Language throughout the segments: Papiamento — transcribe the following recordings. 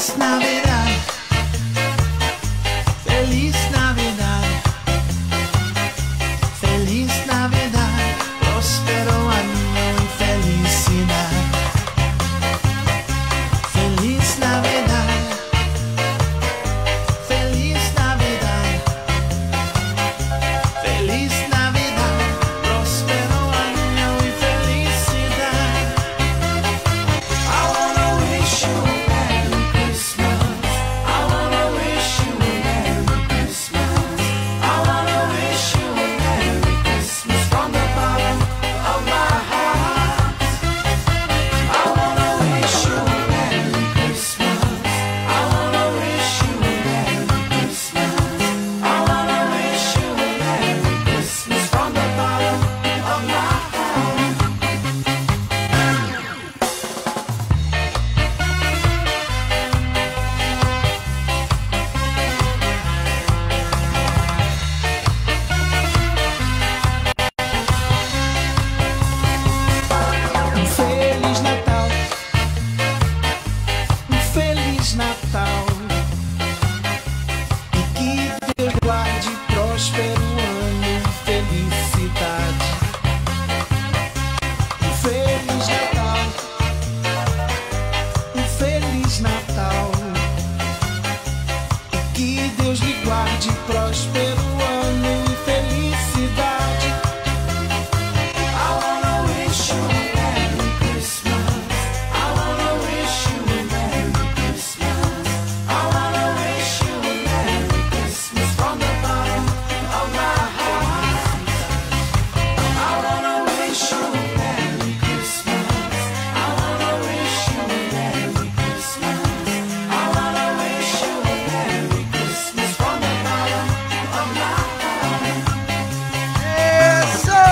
Feliz Navidad. Feliz Navidad. Feliz Navidad. Próspero año y felicidad. Feliz Navidad. Feliz Navidad. Feliz Navidad. Próspero año y felicidad. I wanna wish you a Merry Christmas. I wanna wish you a Merry Christmas. I wanna wish you a Merry Christmas from the bottom of my heart. I wanna wish you a Merry Christmas. I wanna wish you a Merry Christmas. I wanna wish you a Merry Christmas from the bottom of my heart. Um Feliz Natal, um Feliz Natal. E que Deus guarde próspero ano e felicidade. Um Feliz Natal, um Feliz Natal. E que Deus lhe guarde próspero ano e felicidade. I wanna wish you a Merry Christmas. I wanna wish you a Merry Christmas. I wanna wish you a Merry Christmas from the bottom of my heart. I wanna wish you a Merry Christmas. I wanna wish you a Merry Christmas. I wanna wish you a Merry Christmas from the bottom of my heart. ¡Eso!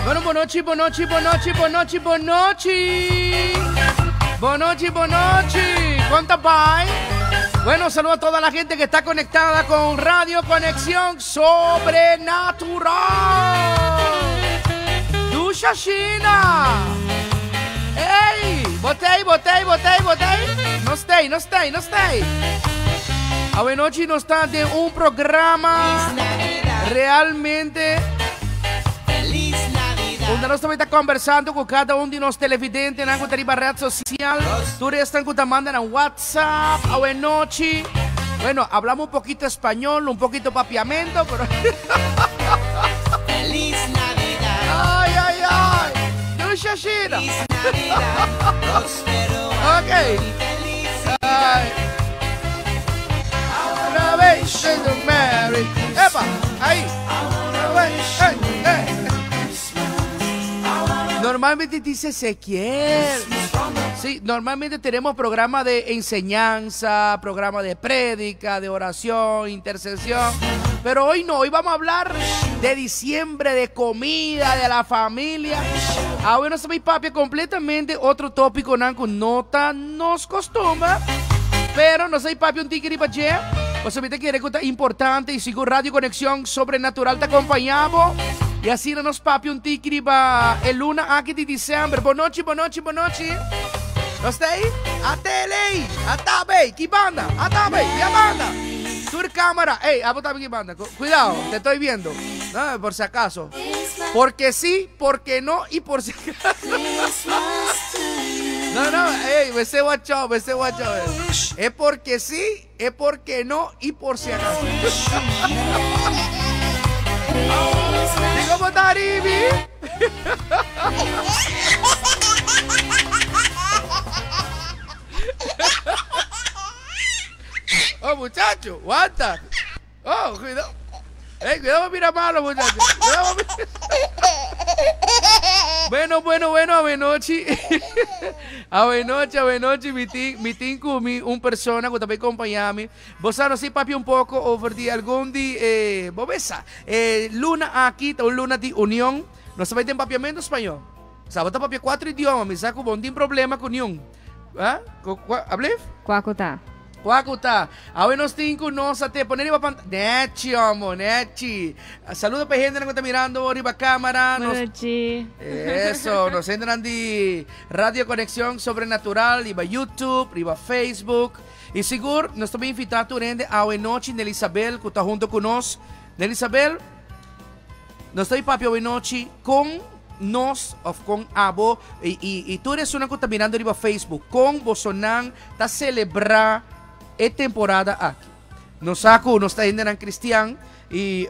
Bueno, bon nochi, bon nochi, bon nochi, bon nochi, bon nochi. Bon nochi, bon nochi. Kon ta bai? Bueno, saludo a toda la gente que está conectada con Radio Conexión Sobrenatural. Dusha China. ¡Ey! Bo t'ei, bo t'ei, bo t'ei, bo t'ei. Nos t'ei, nos t'ei, nos t'ei. Awe nochi nos ta den un programa realmente Feliz Navidad. Unda nos tambe ta kombersando ku kada un di nos televidentenan ku ta riba ret sosial. Tur esnan ku ta manda na WhatsApp, awe nochi. Bueno, hablamos un poquito español, un poquito papiamento, pero. Feliz Navidad. Ay, ay, ay. Dusha Shira. Feliz Navidad. Próspero Ok. año y felicidad. Ay. Una vez Merry. Epa, ahí. Ey, ey. Normalmente dice Ezequiel. Sí, normalmente tenemos programa de enseñanza, programa de prédica, de oración, intercesión. Pero hoy no, hoy vamos a hablar de diciembre, de comida, de la familia. Ah, bueno, mi papi, completamente otro tópiko nan ku no ta nos kustumber. Pero nos ta papia un tiki riba dje. Bo mi ta kere ku ta importante i sigur Radio Conexión Sobrenatural ta kompañá bo. I asina nos papia un tiki riba e luna aki di desèmber. Bon nochi, bon nochi, bon nochi. Nos t'ei? Atele, atabe, ki banda? Atabe, ya banda. Tur kámara, ey, abo tambe ki banda. Cuidado, te estoy viendo. No, por si acaso. Porque sí, porque no y por si acaso. No, no, ey, me sé watch out, me sé watch out. Es porque sí, es porque no y por si acaso. ¿Y cómo está, Aribi? Oh, muchacho, aguanta. Oh, cuidado. Ey, cuidado, mira malo, muchacho. Cuidado, Bueno, bueno, bueno, awe nochi. Awe nochi, awe nochi, mi tin ku mi un persona ku tambe kompañá mi. Bo sa nos papia un poko over di algun di bo sa, luna aki, ta un luna di union. Nos tambe tin papiamento spañó. Sa bo ta papia kuater idioma, mi sa ku bo no tin problema ku ningun. Ah? Ablif? Kua ku ta? Kua ku ta? Awe nos tin ku nos a te pone riba pant... Nechi, homo, nechi. Saludo pa e hendenan ku ta mirando riba kamera. Nos... Buenochi. Eso, nos hendenan di Radio Conexión Sobrenatural, riba YouTube, riba Facebook. I sigur, nos ta invitá tur hende awe nochi, Nelisabel, ku ta hunto ku nos. Nelisabel, nos ta papia awe nochi kon nos, of kon abo, i tur esunnan ku ta mirando riba Facebook, kon bosonan ta selebrá e temporada aki. Nos sa ku nos ta hendenan kristian i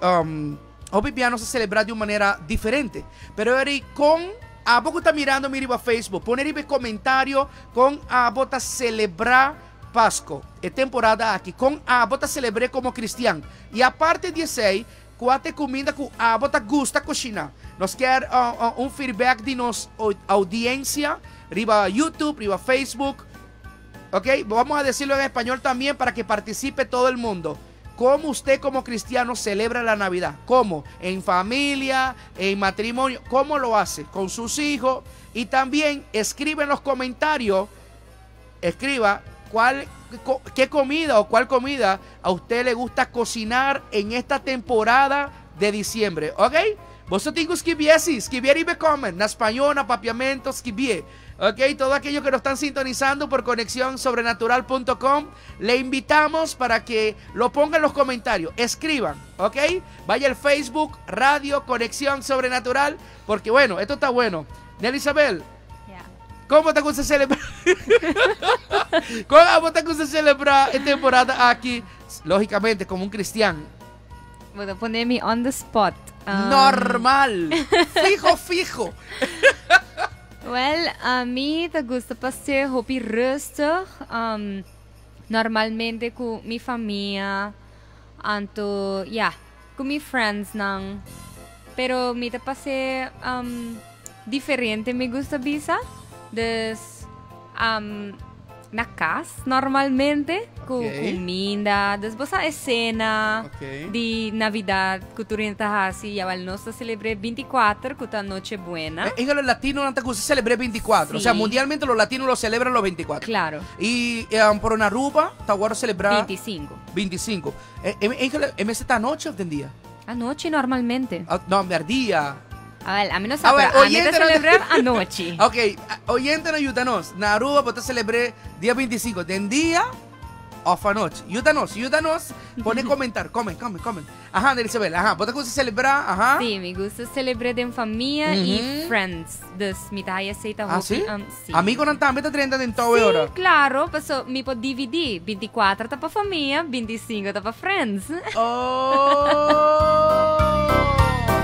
hopi bia nos ta selebrá di un manera diferente. Pero eri kon abo ku ta mirando mi riba Facebook, pone riba e komentario kon abo ta selebrá Pasko, e temporada aki. Kon abo ta selebr'é komo kristian. I aparte di esei, Kua ta e kuminda ku abo ta gusta kushiná? Nos kier un feedback di nos audiencia riba YouTube, riba Facebook. Ok, vamos a decirlo en español también para que participe todo el mundo. ¿Cómo usted como cristiano celebra la Navidad? ¿Cómo? ¿En familia? ¿En matrimonio? ¿Cómo lo hace? ¿Con sus hijos? Y también escribe en los comentarios, escriba cuál, qué comida o cuál comida a usted le gusta cocinar en esta temporada de diciembre, ¿ok? Boso tin ku skibié si, skibié riba e comment, na spañó, na papiamento, skibié. Ok, todos aquellos que nos están sintonizando por conexiónsobrenatural.com, le invitamos para que lo pongan en los comentarios, escriban, ok? Vaya al Facebook, Radio Conexión Sobrenatural, porque bueno, esto está bueno. Nelly Isabel, Kon bo ta gusta selebrá? Kon abo ta gusta selebrá e temporada aki? Lógicamente, komo un kristian. Bo ta pone mi on the spot. Normal. Fijo, fijo. Well, ami ta gusta pas'é hopi rustig. Normalmente ku mi famia, anto ya, ku mi friendsnan. Pero mi ta pas'é diferente mi gusta bisa. Dus na kas normalmente ku kuminda. Dus bo sa e sena di Navidad ku tur hende ta hasi. Yawel nos ta selebr'é 24 ku ta Noche Buena. E los latinonan ta gusta selebr'é 24. Osea mundialmente los latinos lo celebran los 24. Claro. I pero na Aruba ta wòrdu selebrá. 25. 25. E mester ta anochi òf den dia? Anochi normalmente. No, merdia. Awel, ami no sa, pero ami ta celebra anochi. Ok, oyentenan yuda nos. Na Aruba bo ta celebr'é dia 25, den dia of anochi? Yuda nos, yuda nos. Pone comentar, comment, comment, comment. Aha, Nelisabel, aha, bo ta gusta celebra, aha. Sí, mi gusta celebr'é den famia i friends. Dus mi ta haya esei ta Ah, hopi, sí? sí. Amigonan tambe ta drenta den tou e ora? Sí, claro, paso mi por dividí. 24 ta pa famia, 25 ta pa friends. Oh!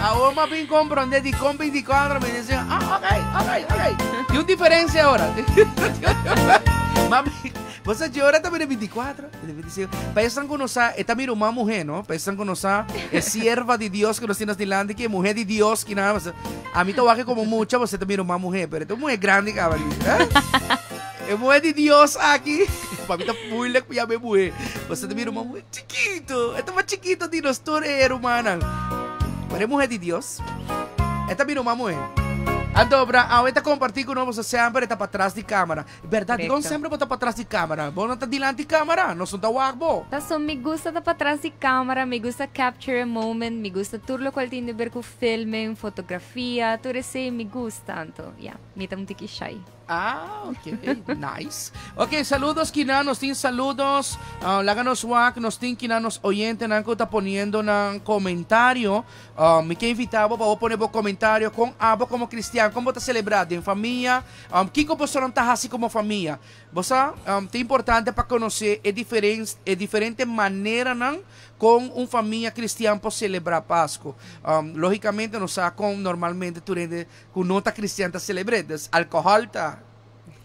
Awor m'a bin comprende dikon 24, mi dice, ah, ok, ok, ok. Tin un diferencia ahora. Mami, bo sa dje ora ta bini 24, bini 25. Pa esnan ku no sa, e ta mi ruman muhé, no? Pa esnan ku no sa, e sierva di Dios ku nos tin nos dilanti ki e muhé di Dios ki nan. Ami ta wak komo mucha, bo ta mi ruman muhé, pero e ta un muhé grandi kaba aki. Eh? E muhé di Dios aki, pa mi ta moeilijk pa yama e muhé. Bo ta mi ruman muhé chikito, e ta mas chikito di nos tur e rumannan. Pero e muhé di Dios, e ta mi ruman muhé. Anto, bra, awe ta kompartí ku nos, bo semper e ta patras di kamera. Berdad, dikon semper bo ta patras di kamera? Bo no ta dilanti kamera, nos no ta wak bo. Paso mi gusta ta patras di kamera, mi gusta capture a moment, mi gusta tur lokual tin di ber ku filming, fotografia, tur esei mi gusta, anto ya, mi ta un tiki shy. Ah, ok, nice. Ok, saludos kina, nos tin saludos, laga nos wak, nos tin kina nos oyentenan ku ta poniendo nan komentario. Mi ke invita bo pa bo pone bo komentario kon abo komo kristian, kon bo ta selebrá den famia, Kiko bosonan ta hasi komo famia? Bo sa, ta importante pa konosé e diferen, e diferente maneranan kon un famia kristian por selebrá Pasku. Lógikamente nos sa kon normalmente tur hende ku no ta kristian ta selebr'é. Dus alkohòl ta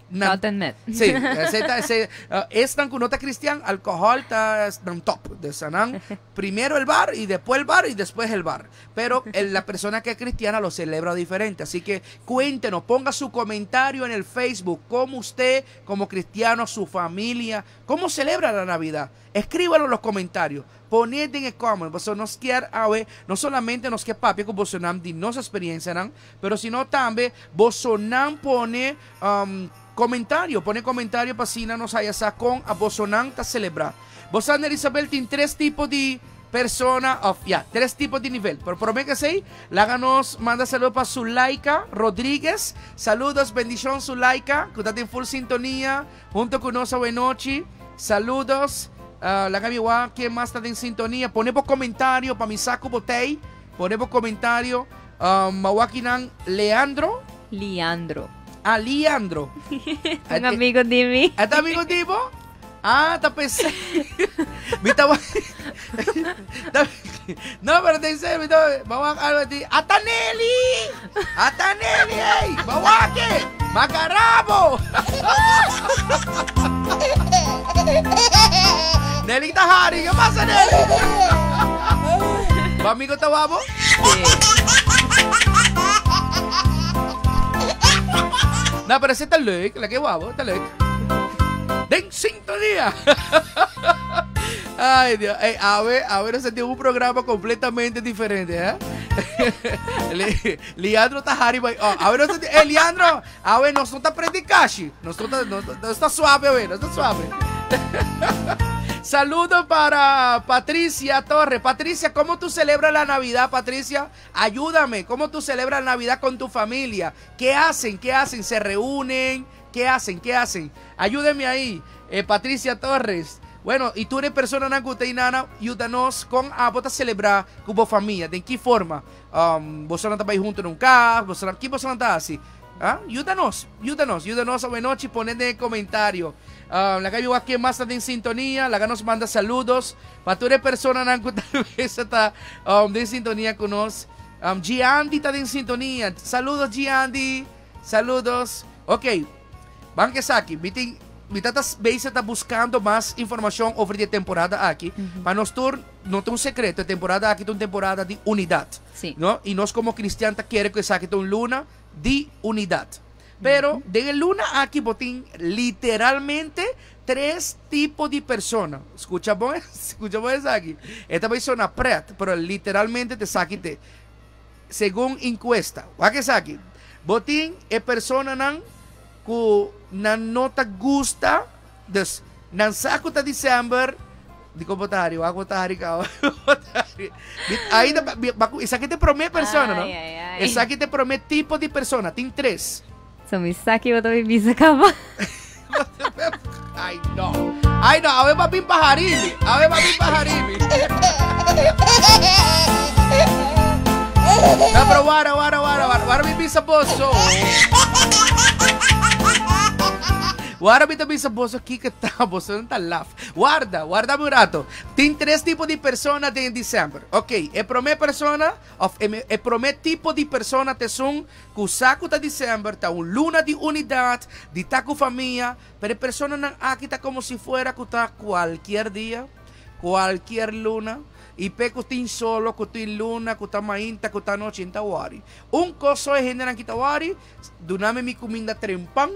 nan. Tot en met. Sí, esei ta, esei, esnan ku no ta kristian, alkohòl ta nan tòp. Dus nan Primero el bar y después el bar y después el bar. Pero la persona que es cristiana lo celebra diferente. Así que cuéntenos, ponga su comentario en el Facebook, cómo usted como cristiano, su familia, cómo celebra la Navidad. Escríbalo en los comentarios. Pone den e comment, paso nos kier awe no solamente nos ke papia ku bosonan di nos experiencianan, pero sino tambe bosonan pone comentario, pone comentario pa asina nos haya sa kon a bosonan ta celebra. Bo sa Nerisabel tin tres tipo di persona of ya, tres tipo di nivel. Pero prome ke esei, laga nos manda saludo pa Sulaika Rodriguez. Saludos, bendicion Sulaika, ku ta den full sintonia hunto ku nos awe nochi. Saludos. Laga mi wak ken mas ta den sintonia. Pone bo comentario pa mi sa ku bo tei. Pone bo comentario. Mawakinan Leandro. Liandro. Ah, Liandro. Un amigo di mi. E ta amigo di bo? Ah, ta pensé. Mi ta No, pero te dice, mi ta mawak algo di Ata Nelly! Ata Nelly, ey! Mawake! Macarabo! Nelly ta hari, ¿qué pasa Nelly? ¿Tu amigo ta guapo? Sí. No, pero ese está leuk, la que guapo, está leuk. Den sintonía. Ay, Dios. Ey, a ver, nos tiene un programa completamente diferente, ¿eh? Leandro está hari bay. Oh, a ver, nos eh, Leandro, a ver, nos no está predicashi. Nos no está, no, no está suave, a ver, no está suave. Saludo para Patricia Torres. Patricia, ¿cómo tú celebras la Navidad, Patricia? Ayúdame. ¿Cómo tú celebras la Navidad con tu familia? ¿Qué hacen? ¿Qué hacen? ¿Se reúnen? ¿Qué hacen? ¿Qué hacen? Ayúdeme ahí, Patricia Torres. Bueno, y tú eres persona na gusta y nana, ayúdanos con a bota celebrar con tu familia. ¿De qué forma? Vos no estáis juntos en un carro, vos no, ¿qué vos no estás así? ¿Ah? Ayúdanos, ayúdanos, ayúdanos a buena noche y poned en el comentario. La que yo aquí más está en sintonía, la que nos manda saludos. Pa tú eres persona na gusta está de sintonía con nos. Giandy está en sintonía. Saludos, Giandy. Saludos. Ok. Ban que saki, mi tata bezig está buscando más información over de temporada aquí. Pa nos tur, no es un secreto, temporada aquí es una temporada de unidad. ¿No? Y nos como cristianos quiere que saque un luna de unidad. Pero de luna aquí botín literalmente tres tipos de personas. Escucha bom, escucha bom aquí. Esta persona pret, pero literalmente te saque te. Según encuesta. Wa que saque. Botín e persona nan ku nan no ta gusta, dus nan saco ta December, di ko botari, wa botari ka. Botari. Aí da baku, esa que te promete persona, no? Ai, ai, ai. Esa que te promete tipo de persona, tin tres. So mi saki boto mi bisa kaba. Ay, no. Ay, no. A ver, papi, pajarimi. A ver, papi, pajarimi. No, pero guarda, guarda, guarda, guarda. Guarda mi bisa boso. Guarda mi bisa boso aquí que está boso no está laugh. Guarda, guarda un rato. Tin tres tipos de personas en diciembre. Ok, e prome persona, of e prome tipo de persona te son kusaku ta diciembre, ta un luna de unidad, de ta ku familia, pero persona nan aquí está como si fuera que está cualquier día, cualquier luna. Y pe ku tin solo, ku tin luna, ku ta mainta, ku ta noche, inta wari. Un coso de gente nan kita wari, duname mi comida trempan.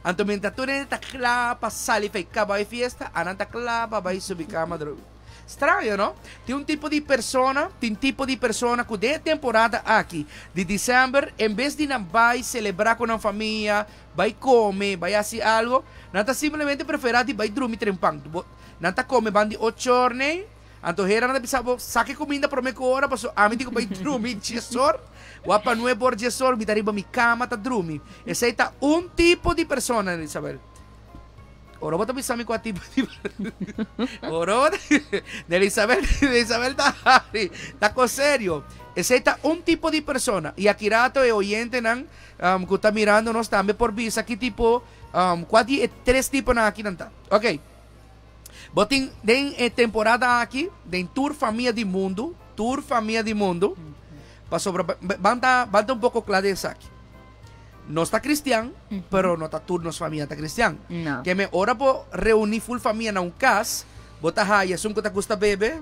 Anto mientras tú eres ta cla pa sali fe caba de fiesta, ananta cla pa vai subir cama droga. Extraño, ¿no? Tiene un tipo de persona, tiene un tipo de persona que de temporada aquí, de diciembre, en vez de nan vai celebrar con la familia, vai come, vai hacer algo, nanta simplemente prefera de vai dormir trempan. Nanta come van de 8 horas, anto hera nanta bisa bo saque comida por me hora, paso a mí digo vai dormir 10 horas, guapa 9 por 10 horas, mi tariba mi cama ta dormir. Ese está un tipo de persona, Isabel. Oro bota bisa mi kwa tipo de Oro bota de Isabel, de Isabel Tahari, está con serio. Ese está un tipo de persona. Y aquí rato e oyente nan, que está mirándonos también por visa, aquí tipo, cuál di, tres tipos nan aquí nan ta. Ok. Botin den temporada aquí, den Tour Familia di Mundo, Tour Familia di Mundo. Pa sobre, banda, banda un poco claro de aquí. No está cristian, pero no está turnos familia está cristian. No. Que me ora po reunir full familia na un cas, bota haya, es un que te gusta bebe,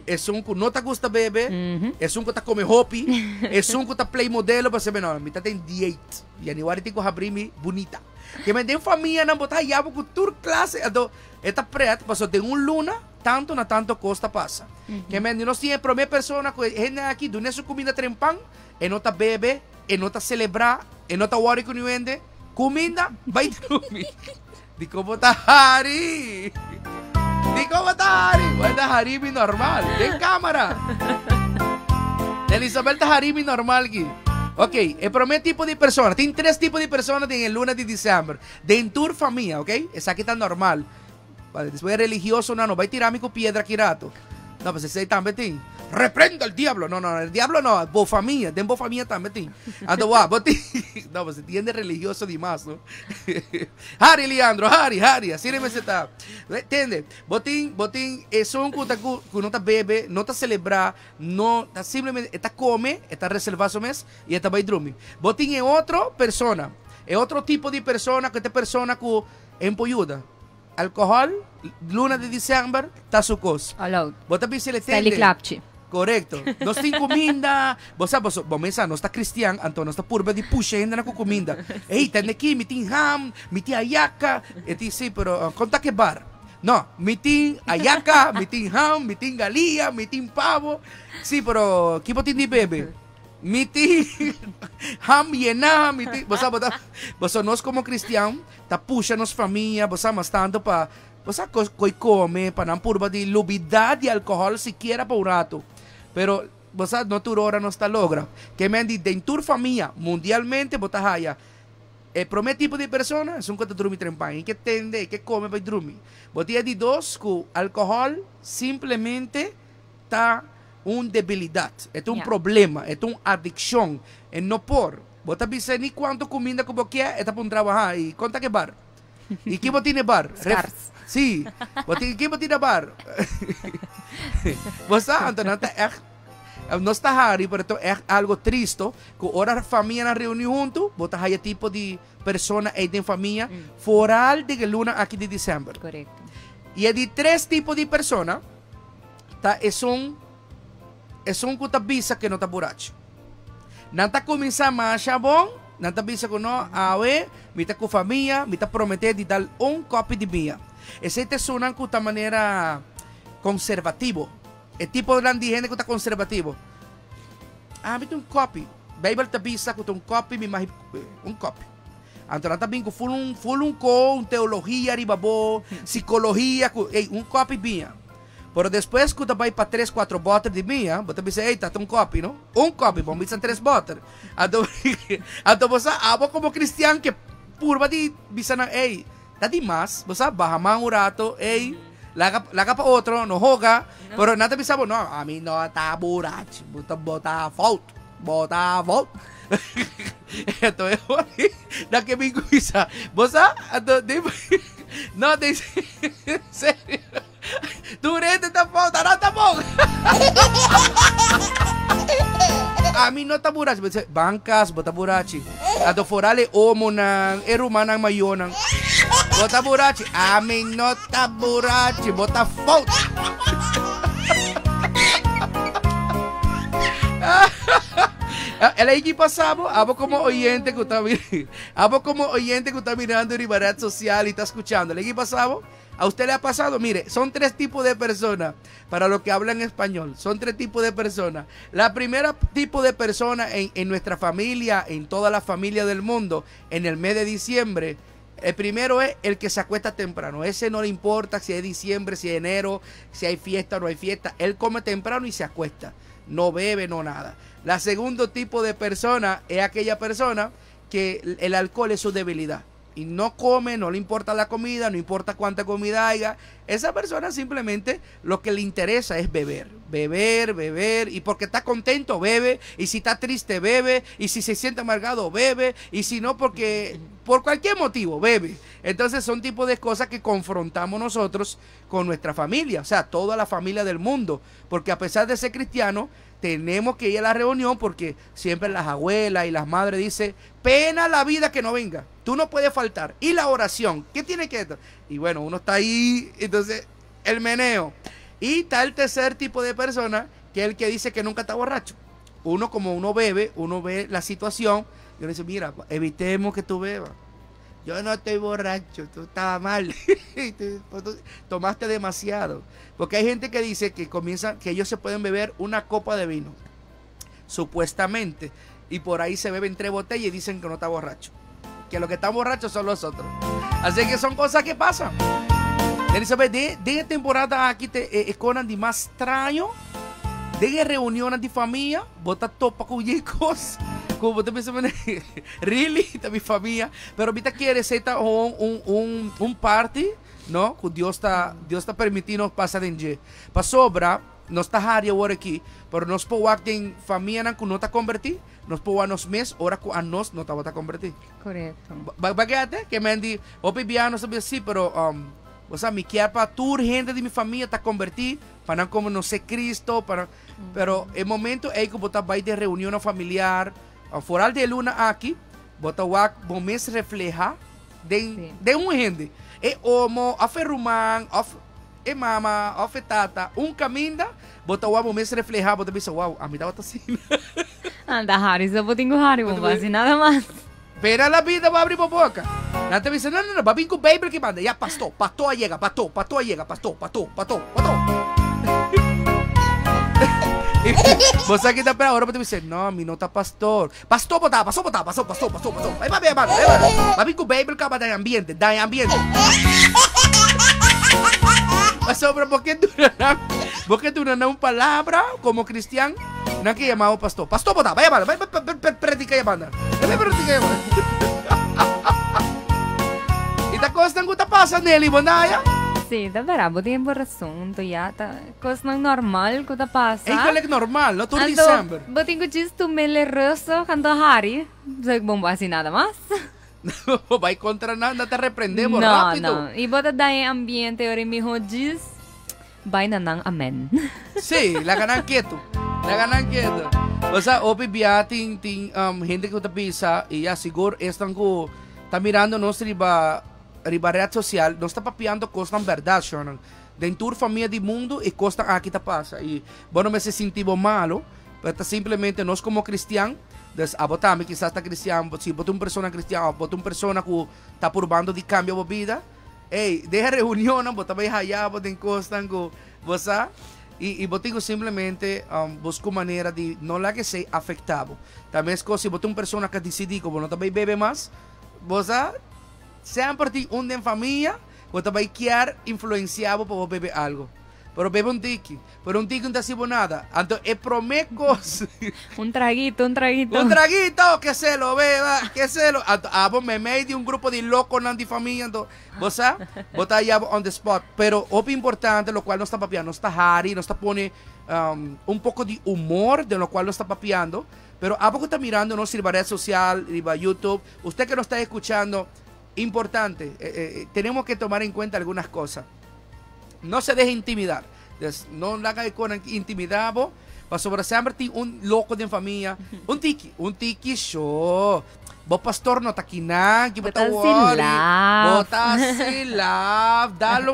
es un que no te gusta bebe, es un que te come hopi, es un que te play modelo, pa saber, no, mi ta ten diet. Y aniwari tinko habrimi bonita. Que me den familia na bota haya, porque tour clase, ado, esta pret, paso den un luna, Tanto na tanto kos ta pasa. Ke men di nos tin e promé persona ku e hende aki duna su kuminda trempan, e no ta bebe, e no ta selebrá, e no ta wòri ku niun hende. Kuminda, bai drumi. Dikon bo ta hari? Dikon bo ta hari? Bo ta hari mi normal, den kámara. Elisabel ta hari mi normal ki. Ok, e promé tipo di persona. Tin tres tipo di persona den e luna di december. Den tur famia, ok? Esaki ta normal. Despues religiosonan no bai tira mi ku piedra ki rato. No, pues esei tambe tin. Reprendo al diablo. No, no, el diablo no. Bo famia, den bo famia tambe tin. Anto wa, bo tin. No, pues tin hende religioso di mas, no? Hari, Leandro, hari, hari. Asina mester ta. Tende, bo tin, bo tin esun ku ta ku, ku no ta bebe, no ta selebrá, no ta simplemente e ta kome, e ta reservá su mes i e ta bai drumi. Bo tin e otro persona, e otro tipo di persona ku ta e persona ku En por yuda. Alcohol, luna di december, ta su cos. All out. Bo ta bisa el Stanley tende. Klapchi. Correcto. Nos tin cuminda. Bo sa, bo, bo mesa, nos ta cristian, anto nos ta purba di pusha hende na cu cuminda. Ey, tende aki, mi tin ham, mi tin ayaca. E tin, sí, pero con ta ke bar? No, mi tin ayaca, mi tin ham, mi tin galia, mi tin pavo. Sí, pero ki bo tin di bebe? Mi tin ham yená, mi tin, bo sa, bo ta, bo sa, nos como cristian ta pusha nos famia, bo sa, mas tanto pa, bo sa, ko, koi come, pa nan purba di lubida di alcohol sikiera pa un rato. Pero, bo sa, no tur ora nos ta logra. Ke men di den tur famia, mundialmente, bo ta haya e prome tipo di persona, esun ku ta drumi trempan, e ke tende, e ke come pa e drumi. Bo tin e di dos ku alcohol simplemente ta un debilidat, e ta un problema, e ta un adikshon, e no por. Bo ta bisa ni kuantu kuminda ku bo kier, e ta puntra bo, ha, i kon ta ke bar? I ki bo tin e bar? Skars. Sí, bo tin, ki bo tin na bar? Bo sa, anto nan ta ègt, nos ta hari, pero ta ègt algo tristo, ku ora famianan reuní huntu, bo ta haya tipo di persona ei den famia, foral den e luna aki di desèmber. Korekto. I e di tres tipo di persona, ta esun esun ku ta bisa ke no ta burachi. Nan ta kuminsá masha bon, nan ta bisa ku no, awe mi ta ku famia, mi ta prometé di dal un kòpi di biña. Esei ta esunnan ku ta manera konservativo. E tiponan di hende ku ta konservativo. Ah, mi ta un kòpi. Beibel ta bisa ku ta un kòpi mi mahi un kòpi. Anto nan ta bin ku ful un ful un ko, un teologia riba bo, psikologia ku ey un kòpi biña. Pero despues ku ta bai pa tres kuatro bòter di biña, bo ta bisa ey ta ta un kòpi no, un kòpi bo bisa tres bòter. Anto anto bo sa abo komo kristian ke purba di bisa nan ey ta di mas, bo sa baha man un rato ey laga laga pa otro no hoga, pero nan ta bisa bo no ami no ta burachi bo ta bo ta fout. Bo ta fout. Anto e hori na ke bin kuisa. Bo sa? Anto di No, di serio. Tur hende ta fout, anan ta bon. Ami no ta burachi. Bo dice, ban kas, bo ta burachi. Anto foral e omonan, e rumannan mayornan. Bo ta burachi. Ami no ta burachi, bo ta fout. El a pasabo, abo como oyente que está abo como oyente que está mirando en red social y está escuchando. ¿Le pasabo? ¿A usted le ha pasado? Mire, son tres tipos de personas para los que hablan español. Son tres tipos de personas. La primera tipo de persona en, en nuestra familia, en toda la familia del mundo, en el mes de diciembre, el primero es el que se acuesta temprano. Ese no le importa si es diciembre, si es enero, si hay fiesta o no hay fiesta. Él come temprano y se acuesta. No bebe, no nada. La segundo tipo de persona es aquella persona que el alcohol es su debilidad. Y no come, no le importa la comida, no importa cuánta comida haya. Esa persona simplemente lo que le interesa es beber, beber, beber. Y porque está contento, bebe. Y si está triste, bebe. Y si se siente amargado, bebe. Y si no, porque por cualquier motivo, bebe. Entonces son tipos de cosas que confrontamos nosotros con nuestra familia, o sea, toda la familia del mundo. Porque a pesar de ser cristiano, tenemos que ir a la reunión porque siempre las abuelas y las madres dicen, pena la vida que no venga, tú no puedes faltar. Y la oración, ¿qué tiene que ver? Y bueno, uno está ahí, entonces el meneo. Y está el tercer tipo de persona, que es el que dice que nunca está borracho. Uno como uno bebe, uno ve la situación y uno dice, mira, evitemos que tú bebas. Yo no estoy borracho, tú estabas mal. Tú tomaste demasiado. Porque hay gente que dice que comienzan, que ellos se pueden beber una copa de vino, supuestamente, y por ahí se beben tres botellas y dicen que no está borracho. Que los que están borrachos son los otros. Así que son cosas que pasan. Elizabeth, de temporada aki te e conan di mas straño. Den e reunionnan di famia, bo ta topa cu yen cos cu bo ta bisa, really? Ta mi famia? Pero mi ta kere esey ta un, un, un, un parti, no? Cu Dios ta, Dios ta permiti nos pasa den dje. Pasobra, nos ta hari awor aki, pero nos por wak den famianan cu no ta converti, nos por wak nos mes ora cu anos no tabata converti. Correcto. Ba, ba get Ke men di, hopi bia nos ta bisa si, pero, bo sa, mi kier pa tur hende di mi famia ta converti, pa nan konosé Cristo, pa nan, pero e momento ei ku bo ta bai den reunionnan familiar, foral di e luna aki, bo ta wak bo mes reflehá den, Sí. den un hende. E omo, òf e ruman, òf e mama, òf e tata, un kaminda, bo ta wak bo mes reflehá, bo ta bisa, wow, ami tabata asina. Anda hari so bo tin ku hari, bo no hasi nada mas. Pera la bida bo abri bo boca. Nan ta bisa, no, no, no, ba bin cu Bijbel ki banda. Ya, pastor, pastor a yega, pastor, pastor a yega, pastor, pastor, pastor, pastor. Bo sa ki ta pera ora bo ta bisa, no, mi no ta pastor. Pastor bo ta, pastor bo ta, pastor, pastor, pastor, pastor. Bai papia banda, bai banda. Ba bin cu Bijbel caba daña ambiente, daña ambiente. Pasobra bo ke duna nan, bo ke duna nan un palabra como cristian. Nan ke yama bo pastor. Pastor bo ta, bai banda, bai bai predica ya banda. Bai predica ya banda. I ta kosnan ku ta pasa, Nelly, bo naya? Sí, ta bera, bo tin bo rason, to ya ta kosnan normal ku ta pasa. Eigenlijk normal, no? Tur Anto, december. bo tin ku djis tum'e rustig anto hari, so bo no hasi nada mas. Bo bai kontra nan, nan ta reprende bo No, rápido. no. I bo ta daña e ambiente ora i miho djis. Bai na nan amen. Sí, laga nan ketu. Laga nan ketu. Osea, hopi bia tin tin um, hende ku ta bisa i ya sigur esnan ku ta mirando nos riba riba red social, nos ta papiando kosnan bèrdat, shornan. Den tur famia di mundu e kosnan aki ta pasa i bo no mester sinti bo malo, pero ta simplemente nos komo kristian, dus abo tambe kisas ta kristian, si bo ta un persona kristian òf bo ta un persona ku ta purbando di kambia bo bida, Ey, den e reunionnan bo ta bay haya bo den cosnan cu bo sa y, y bo tin cu simplemente um, busca un manera di no laga esey afecta bo. Ta mescos si bo ta un persona cu a dicidi cu bo no ta bay bebe mas, bo sa, semper tin un den famia cu ta bay kier influencia bo pa bo bebe algo. Pero bebe un tiki. Pero un tiki no ta haci bo nada. Anto e prome cos. Un traguito, un traguito. Un traguito, que se lo beba, que se lo. Anto abo memey di un grupo di loconan di famia, anto bo sa, bo ta haya bo on the spot. Pero hopi importante locual nos ta papiando, nos ta hari, nos ta pone un poco di humor den locual nos ta papiando. Pero abo cu ta mirando nos riba red social, riba YouTube, usted que nos ta escuchando, importante, tenemos que tomar en cuenta algunas cosas. No se deje intimidar. Des, no laga e konan intimidá bo, pasobra semper tin un loko den famia. Un tiki, un tiki sho. Bo pastor no ta kinan, ki bo ta Bo ta worry. silaf. Bo ta silaf. Dalo,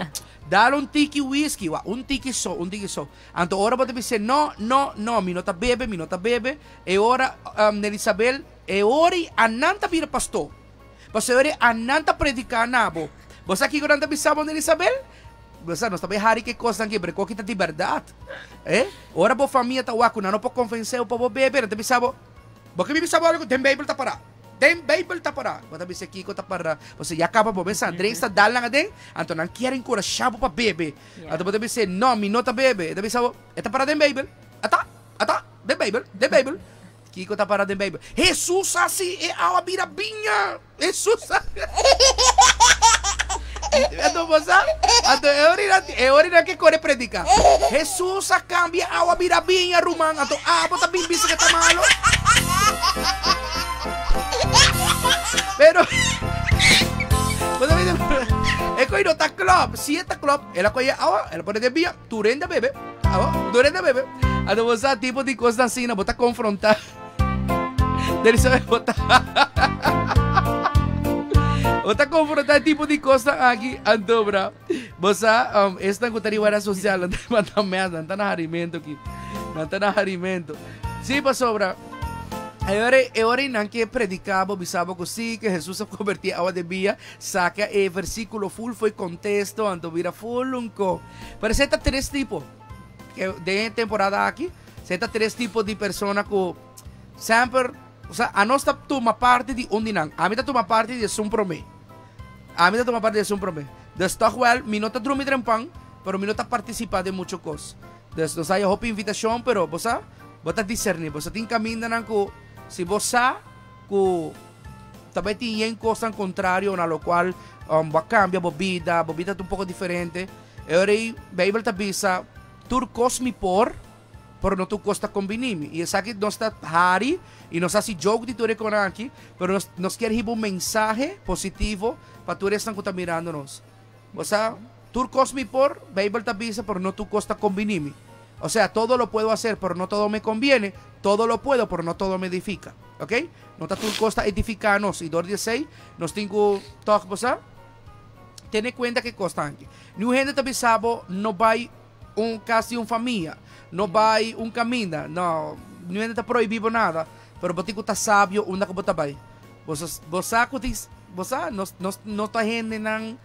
dalo un tiki whisky, wa, un tiki so, un tiki so. Anto ora bo ta bis'é, no, no, no, mi no ta bebe, mi no ta bebe. E ora, um, Nelisabel, e ora i anan ta bira pastor. Pasobra e anan ta prediká na bo. Bo sa kiko nan ta bisa bo, Nelisabel? Bo sa, nos ta bai hari ke kosnan aki, pero e koki ta di bèrdat. Eh? Ora bo famia ta wak ku nan no por konvensé bo pa bo bebe, nan ta bisa bo, Bo ke mi bisa bo algu? Den Beibel ta pará. Den Beibel ta pará. Bo ta bisa kiko ta pará? Pasobra ya kaba bo mesa Andrés ta dal nan aden, anto nan kier enkurashá bo pa bebe. Anto bo ta bisa, No, mi no ta bebe. E ta bisa bo, E ta pará den Beibel. Ata, ata, den Beibel, den Beibel. Kiko ta para den Bijbel? Hesus a hasi e awa bira biña. Hesus a Anto bo sa? Anto e orina, e orina ke kore predika. Hesus a kambia awa bira biña, ruman. Anto abo ta bin bisa ke ta malo? Pero bo ta bisa, e koi no ta klop. Si e ta klop, el a kohe awa, el a pone den biña. Tur hende a bebe. Abo, tur hende a bebe. Anto bo sa tipo di cosnan asina, bo ta confronta. Delisa bo ta Bo ta confronta tipo di cosnan aki, anto bra. Bo sa, um, esnan ku ta riba red social, nan ta manda mes, nan ta na harimento aki. Nan ta na harimento. Sí, pasobra. E ora, e ora nan ke prediká bo, bisa bo ku sí, ku Hesus a konvertí awa den biña, saka e versíkulo full fo'i kontesto, anto bira full un ko. Pero esei ta tres tipo. Ke den e temporada aki, esei ta tres tipo di persona ku semper, osea, anos ta tuma parti di un di nan. Ami ta tuma parti di esun promé. Ami ta tuma parti di esun promé. Dus tòg wèl, mi no ta drumi trempan, pero mi no ta partisipá den muchu kos. Dus nos haya hopi invitashon, pero bo sa, bo ta diserní. Bo sa tin kamindanan ku si bo sa ku ta bai tin yen kosnan kontrario na lokual bo a kambia bo bida, bo bida ta un poko diferente. E ora ei Beibel ta bisa, Tur kos mi por, pero no tur kos ta kombiní mi. I esaki nos ta hari i nos hasi joke di tur e konan aki, pero nos nos kier hiba un mensahe positivo pa tur esnan ku ta mirando nos. Bo sa, tur kos mi por, Beibel ta bisa, pero no tur kos ta kombiní mi. O sea, todo lo puedo hacer, pero no todo me conviene, todo lo puedo, pero no todo me edifica. Ok? No ta tur kos ta edifiká nos. I dor di esei, nos tin ku tòg, bo sa, tene kuenta ku e kosnan aki. Niun hende ta bisa bo no bai un kas di un famia, no bai un kaminda. No, niun hende ta prohibí bo nada, pero bo tin ku ta sabio unda ku bo ta bai. Bo sa, bo sa ku tin, bo sa, nos, nos no ta hendenan,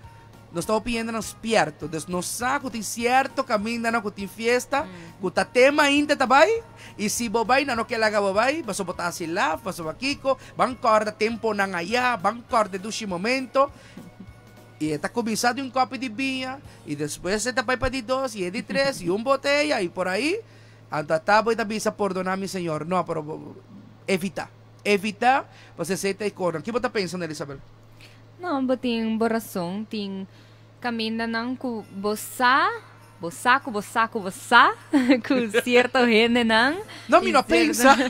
nos ta hopi hendenan spierto. Dus nos sa ku tin sierto kamindanan ku tin fiesta, ku ta tema ainda ta bai, i si bo bai nan no ke laga bo bai, pasobra bo ta hasi laf, pasobra kiko, ban kòrda temponan ayá, ban kòrda e dushi momento. I e ta kuminsá di un kòpi di biña, i despues e ta bai pa di dos, i e di tres, i un boteya, i por ahí. Anto ata bo i ta bisa, Pordoná mi, Señor. No, pero evitá. Evitá, pasobra esei ta e kosnan. Ki bo ta pensa, Nelly Isabel? No, bo tin bo rason. Tin kamindanan ku bo sa, bo sa ku bo sa ku bo sa ku sierto hendenan. No, mi no a pensa.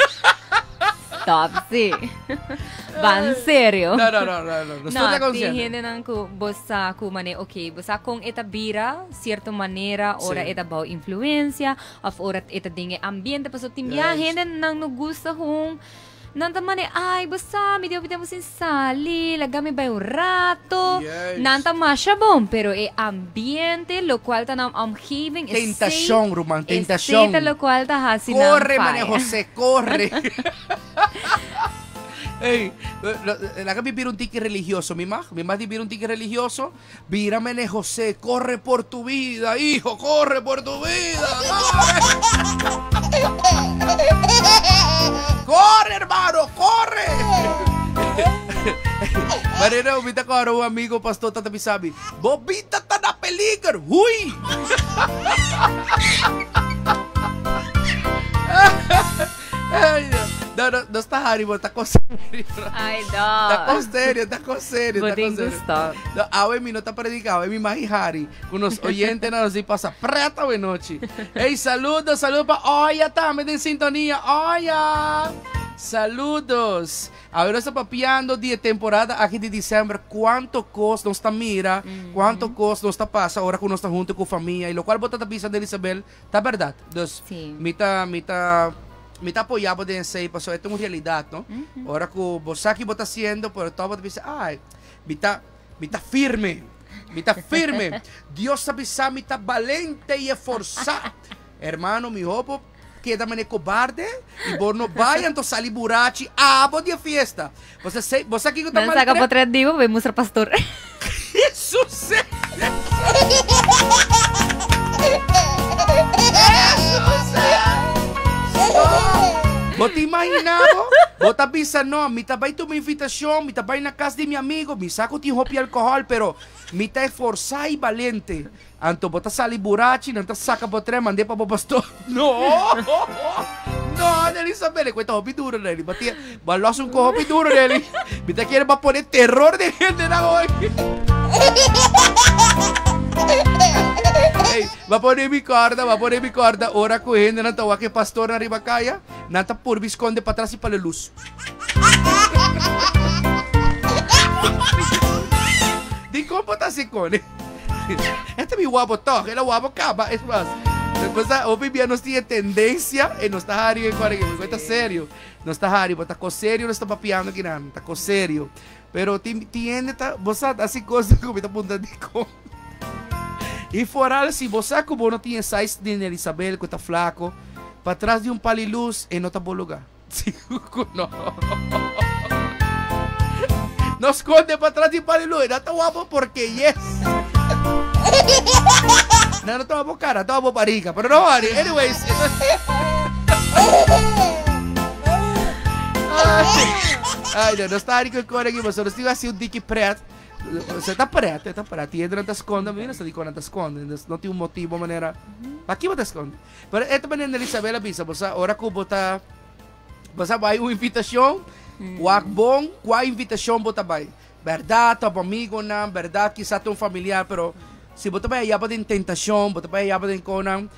Stop, sí. Ban serio. No, no, no, no, no. No, no tin hendenan ku bo sa ku mane, ok, bo sa kon e ta bira sierto manera ora e ta bou influensia of ora e ta den e ambiente pasobra tin bia hendenan no gusta hun. Nan ta mane, ay, bo sa, mi di hopi tempu sin sali, laga mi bai un rato. Nan ta masha bon, pero e ambiente, locual ta nan omgeving, esey, Tentashon, ruman, tentashon. esey ta locual ta hasi nan Corre, Maria faya. José, corre. Ey, laga mi bira un tiki religioso, mi mag? Mi mag di bira un tiki religioso? Bira Mene José, corre por tu vida, hijo, corre por tu vida, corre. Corre, hermano, corre. Manera mi ta acorda un amigo pastor tata bisa mi, bo bida ta na peliger, hui. Ay, Dios. No, no, no ta hari, bo ta con serio. Ay, no. Ta con serio, ta con serio, Bo ta con tin serio. gusto. No, awe mi no ta predica, awe mi mahi hari. Cu nos oyente nos di pasa pret awe nochi. Ey, saludos, saludos pa Oya tambe den sintonia. Oya! Saludos. Awe nos ta papiando di e temporada aki di december. Cuanto cos nos ta mira, cuanto cos nos ta pasa ora cu nos ta hunto cu famia. Y locual bo ta ta bisa, Elisabel, Ta berdad. Dus, Sí. mi ta, mi ta, mi ta apoya bo den esey, pasobra e ta un realidad, no? Ora cu bo sa ki bo ta haciendo, pero toch bo ta bisa, ay, mi ta, mi ta firme, mi ta firme. Dios ta bisa mi ta balente y esforsa. Hermano, miho bo keda manera cobarde y bo no bay anto sali burachi abo di e fiesta. Bo sa sey, bo sa kico ta Nan saca maltrep? potret di bo, bay mustra pastor. Jesus! Jesus! Bo ta imagina bo? Bo ta bisa no, mi ta bai tuma invitacion, mi ta bai na cas di mi amigo, mi sa cu tin hopi alcohol, pero mi ta esforsa y balente. Anto bo ta sali burachi, nan ta saca bo tren, mand'e pa bo pastor. No! No, Nelly Isabel, e cuenta hopi duro, Nelly. Bo tin, bo a los un co hopi duro, Nelly. Mi ta kere pa pone terror den hendenan hoy. Ey, bo a pone mi corda, bo a pone mi corda ora cu hendenan ta wak e pastornan riba caya, nan ta purbi sconde patras di palo luz. Dicon bo ta haci con? E ta mi wabo toch, el a wabo caba, es mas. Después ta, hopi bia nos tin e tendencia, e nos ta hari e kore, porque ta serio. Nos ta hari, bo ta ko serio nos ta papiando kinan, ta ko serio. Pero tin, tin hende ta, bo sa, hasi cosnan cu mi ta puntra dicon. Y foral si bo sa cu bo no tin e size di Nelisabel cu ta flaco, patras di un pali luz e no ta bo lugar. Sigur ku no. No skonde patras di pali lue. Nan ta wak bo porque yes. Nan no ta wak bo kara, nan ta wak bo bariga. Pero no worry. Anyways. Ay, no, nos ta hari ku kore aki, pasobra nos tin hasi un tiki pret. Se ta pret, e ta pret. I hende nan ta skonde, mi no sa dikon nan ta skonde. No tin un motibo manera. Paki bo ta skonde? Pero e ta manera Elisabel a bisa, bo sa, ora ku bo ta, bo sa bai un invitashon, wak bon kua invitashon bo ta bai. Bèrdat ta bo amigonan, bèrdat kisas ta un familiar, pero si bo ta bai ayá pa den tentashon, bo ta bai ayá pa den konan,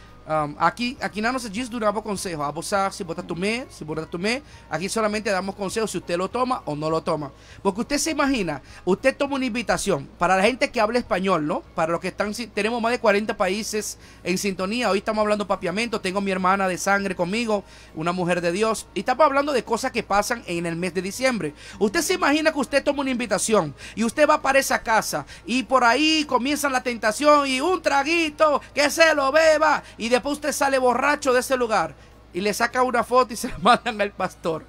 aki, akinan nos ta djis duna bo konseho. Abo sa si bo ta tum'é, si bo no ta tum'é. Aki solamente damos konseho si usted lo toma o no lo toma. Porque usted se imagina, usted toma una invitación, para la gente que habla español, no? Para los que están, tenemos más de 40 países en sintonía. Hoy estamos hablando papiamento. Tengo mi hermana de sangre conmigo, una mujer de Dios. Y estamos hablando de cosas que pasan en el mes de diciembre. Usted se imagina que usted toma una invitación y usted va para esa casa y por ahí comienza la tentación y un traguito que se lo beba y después usted sale borracho de ese lugar y le saca una foto y se la mandan al pastor.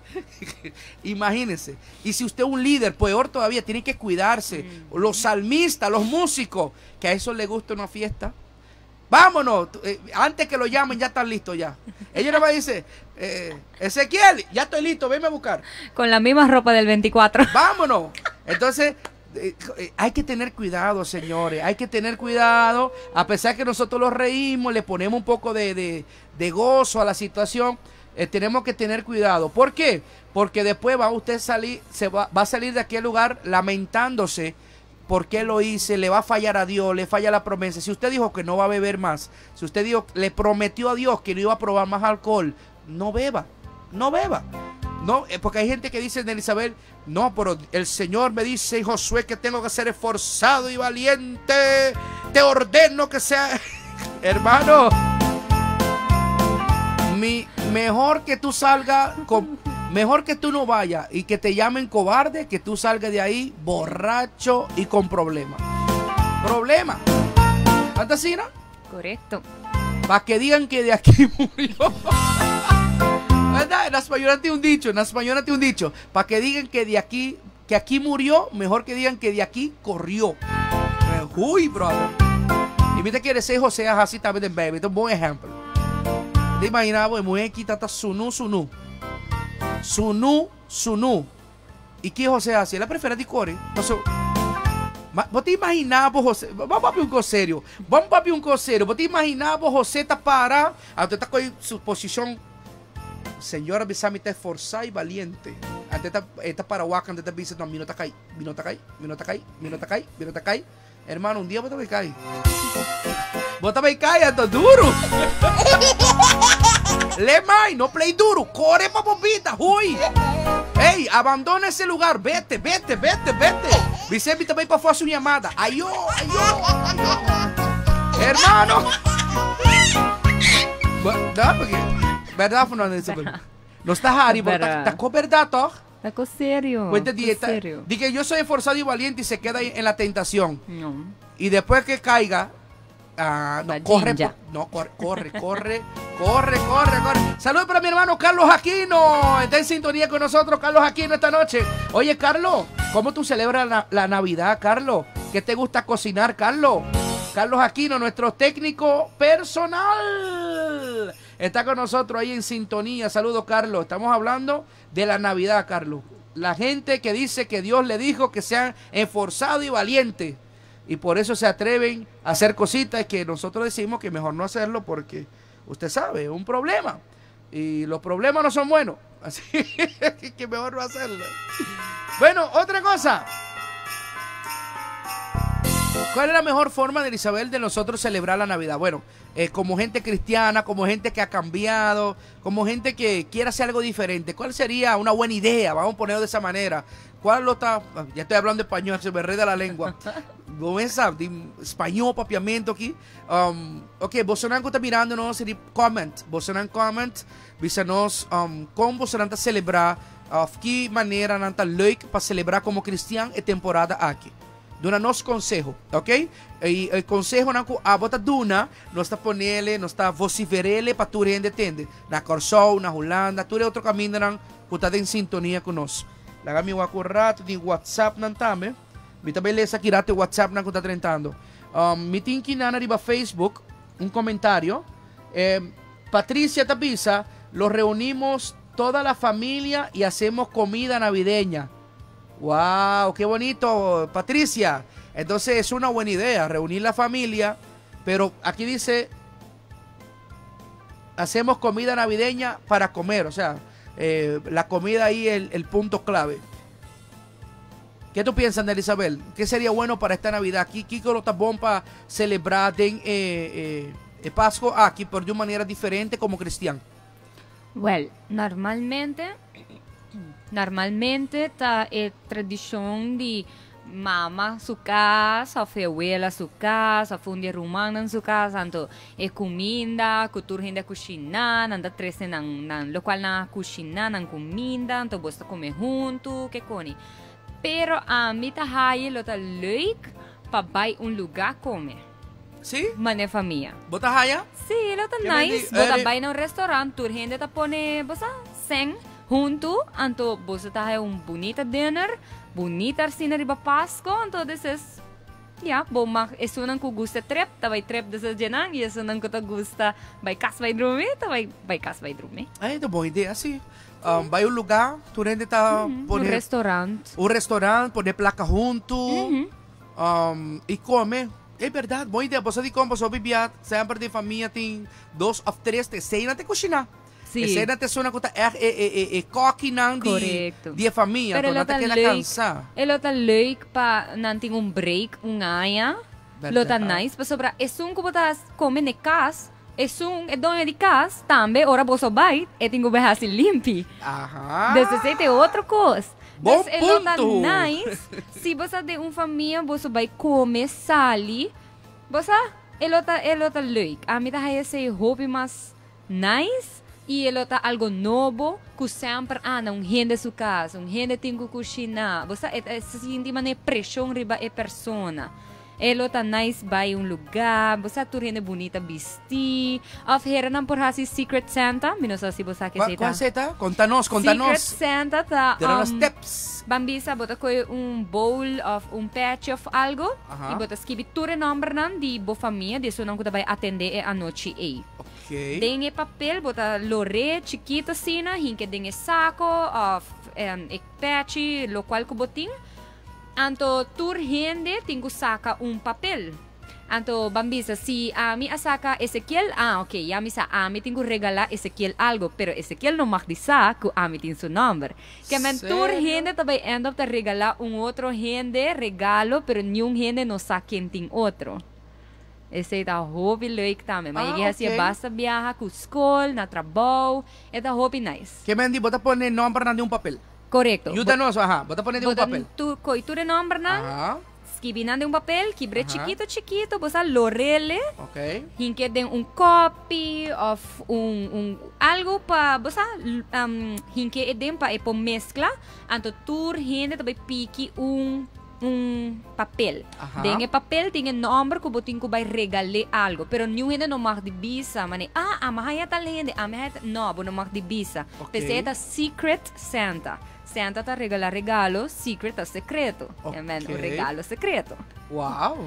Imagínense. Y si usted es un líder, peor todavía, tiene que cuidarse. Los salmistas, los músicos, que a eso les gusta una fiesta. Vámonos, antes que lo llamen ya están listos ya. Ella nada más dice, Ezequiel, ya estoy listo, venme a buscar. Con la misma ropa del 24. Vámonos. Entonces, hay que tener cuidado, señores, hay que tener cuidado. A pesar que nosotros los reímos, le ponemos un poco de gozo a la situación, tenemos que tener cuidado. ¿Por qué? Porque después va usted salir, se va, va a salir de aquel lugar lamentándose. ¿Por qué lo hice? Le va a fallar a Dios, le falla la promesa. Si usted dijo que no va a beber más, si usted dijo, le prometió a Dios que no iba a probar más alcohol, no beba, no beba. No, porque hay gente que dice, Elizabeth, no, pero el Señor me dice, Josué, que tengo que ser esforzado y valiente. Te ordeno que sea... Hermano, mi, mejor que tú salgas con... Mejor que tú no vayas y que te llamen cobarde, que tú salgas de ahí borracho y con problemas. Problema. ¿Antasina? Correcto. Pa' que digan que de aquí murió. ¿Verdad? En español tiene un dicho, en español tiene un dicho. Pa' que digan que de aquí, que aquí murió, mejor que digan que de aquí corrió. Uy, brother. Y mira quiere ser José así también, baby. Este es un buen ejemplo. Te imaginas, pues, mujer quita hasta sunu, sunu. Sunu, sunu. ¿Y qué José hace? Él prefiere de core. Entonces, vos te imaginabas, José, vamos a pedir un cosa serio. Vamos a pedir un cosa serio. Vos te imaginabas, José está para, a usted está con su posición. Señora, Bisami está esforzada y valiente. Antes está para Huaca, antes está diciendo, no, mi no está caí, mi no está caí, mi no está caí, mi no está caí, mi no está caí. Hermano, un día vos te vas a caer. Vos te vas a caer, ando duro. Lemay, no play duro. Corre pa' bombita, uy. Ey, abandona ese lugar. Vete, vete, vete, vete. Vicente también pa' hacer una llamada. Ayo, ayo, ayo. Hermano. No, porque, ¿verdad, Fernando? No está Harry, pero está con verdad, toch? Está con serio. Cuenta con dieta. serio. Di que yo soy esforzado y valiente y se queda ahí en la tentación. No. Y después que caiga, ah, no, La corre, ninja. no, corre, corre, corre, corre, corre, corre. Saludos para mi hermano Carlos Aquino. Está en sintonía con nosotros, Carlos Aquino, esta noche. Oye, Carlos, ¿cómo tú celebras la Navidad, Carlos? ¿Qué te gusta cocinar, Carlos? Carlos Aquino, nuestro técnico personal. Está con nosotros ahí en sintonía. Saludos, Carlos. Estamos hablando de la Navidad, Carlos. La gente que dice que Dios le dijo que sean esforzados y valientes. Y por eso se atreven a hacer cositas que nosotros decimos que mejor no hacerlo porque, usted sabe, es un problema. Y los problemas no son buenos. Así que mejor no hacerlo. Bueno, otra cosa. ¿Cuál es la mejor forma de Elizabeth de nosotros celebrar la Navidad? Bueno, como gente cristiana, como gente que ha cambiado, como gente que quiere hacer algo diferente, ¿cuál sería una buena idea? Vamos a ponerlo de esa manera. ¿Cuál lo está? Ya estoy hablando español, se me enreda la lengua. Comienza, español, papiamento aquí. Ok, Bolsonaro está mirando, no, sería comment. Bolsonaro comment, dice-nos, cómo Bolsonaro está celebrar, of qué manera nanta leuk para celebrar como cristiano e temporada aquí. Duna nos consejo, ok? Y el consejo na ku abota duna, no está ponele, no está vociferele pa tu rende tende. Na Corsou, na Holanda, tu otro camino nan ku ta den sintonia ku nos. Laga mi wak un rato di WhatsApp nan tambe. Mi ta bai lesa ki rato e WhatsApp nan ku ta drentando. Um, mi tin kinan riba Facebook un komentario. Eh, Patricia ta bisa, Los reunimos toda la familia y hacemos comida navideña. Wow, qué bonito, Patricia. Entonces es una buena idea reunir la familia, pero aquí dice, hacemos comida navideña para comer, o sea, eh, la comida ahí es el, el punto clave. ¿Qué tú piensas, Isabel? ¿Qué sería bueno para esta Navidad? Kiko lo ta bon pa selebrá den e, e, e Pasku aki, pero di un manera diferente komo kristian? Well, normalmente, normalmente ta e tradishon di mama su kas òf e abuela su kas òf un di e rumannan su kas, anto e kuminda ku tur hende a kushiná, nan ta trese nan nan lokual nan a kushiná, nan kuminda, anto bos ta kome huntu, ke koni. Pero ami ta haye lo ta leuk pa bai un lugá kome. Sí? Mane famia. Bo ta haya? Sí, lo ta nice. Bo ta bai na un restaurant, tur hende ta pone, bo sa, sèn huntu, anto boso ta haya un bunita dinner, bunita arsina riba Pasko, anto despues, ya, bo mag esunnan ku gusta trip ta bai trip despues djenan, i esunnan ku ta gusta bai kas bai drumi ta bai bai kas bai drumi. Ay, ta bon idea, sí. Um, bai un lugá, tur hende ta pone... Un restaurant. Un restaurant, pone plaka huntu, um, i kome. E berdad, bon idea. Boso di kon boso bibia semper den famia tin dos of tres te eseinan te kushiná. Sí. Eseinan te esuna ku ta ègt e e e e kòkinan di Korekto. di e famia. Pero Anto lo nan ta ta keda leuk, kansá. e lo ta leuk pa nan tin un break un aña. Lo ta Berdad. nice pasobra esun ku bo ta kome n'e kas, esun e doño di kas tambe ora boso bai e tin ku bai hasi limpi. Aha. Dus esei ta e otro kos. Bon Dus e lo ta punto. nice si bo sa den un famia boso bai kome, sali, bo sa e lo ta e lo ta leuk. Ami ta haya esei hopi mas nice i e lo ta algo nobo ku semper anda un hende su kas, un hende tin ku kushiná. Bo sa e ta sinti manera preshon riba e persona. E lo ta nice bai un lugá, bo sa tur hende bunita bistí. Òf heranan por hasi Secret Santa, mi no sa si bo sa ke Kua esei ta. kua esei ta? Konta nos, konta Secret nos. Santa ta, Duna nos um, tips. ban bisa bo ta kohe un bowl òf un pèchi òf algo Aha. i bo ta skibi tur e nòmbernan di bo famia, di esunnan ku ta bai atendé e anochi ei. Ok. Den e papel bo ta lor'é chikito asina, hinke den e sako òf e pèchi, lokual ku bo tin. Anto tur hende tin ku saka un papel. Anto ban bisa, si ami a saka Ezekiel, ah, ok, ya mi sa, ami tin ku regalá Ezekiel algo, pero Ezekiel no mag di sa ku ami tin su nòmber. Ke men tur Serio? hende ta bai end up ta regalá un otro hende regalo, pero niun hende no sa ken tin otro. Esei ta hopi leuk tambe. Ma Ah, yegi hasi e ok. basta biaha ku skol, na trabou, e ta hopi nice. Ke men di bo ta pone nòmbernan den un papel? Korekto. Yuda nos, aha. Bo ta pone den un Bo ta papel. tur koi tur e nòmbernan, Aha. skibi nan den un papel, kibr'é Aha. chikito chikito, bo sa lor'ele, Ok. hink'é den un kòpi òf un un algu pa bo sa hink'é e den pa e por meskla, anto tur hende ta bai piki un un papel. Aha. Den e papel tin e nòmber ku bo tin ku bai regal'é algu, pero niun hende no mag di bisa, manera, ah, ami haña tal hende, ami haña tal, no, bo no mag di bisa. Ok. P'esei e ta Secret Santa. Santa ta regala regalo, secret ta secreto. Ok. Amen, un regalo secreto. Wow.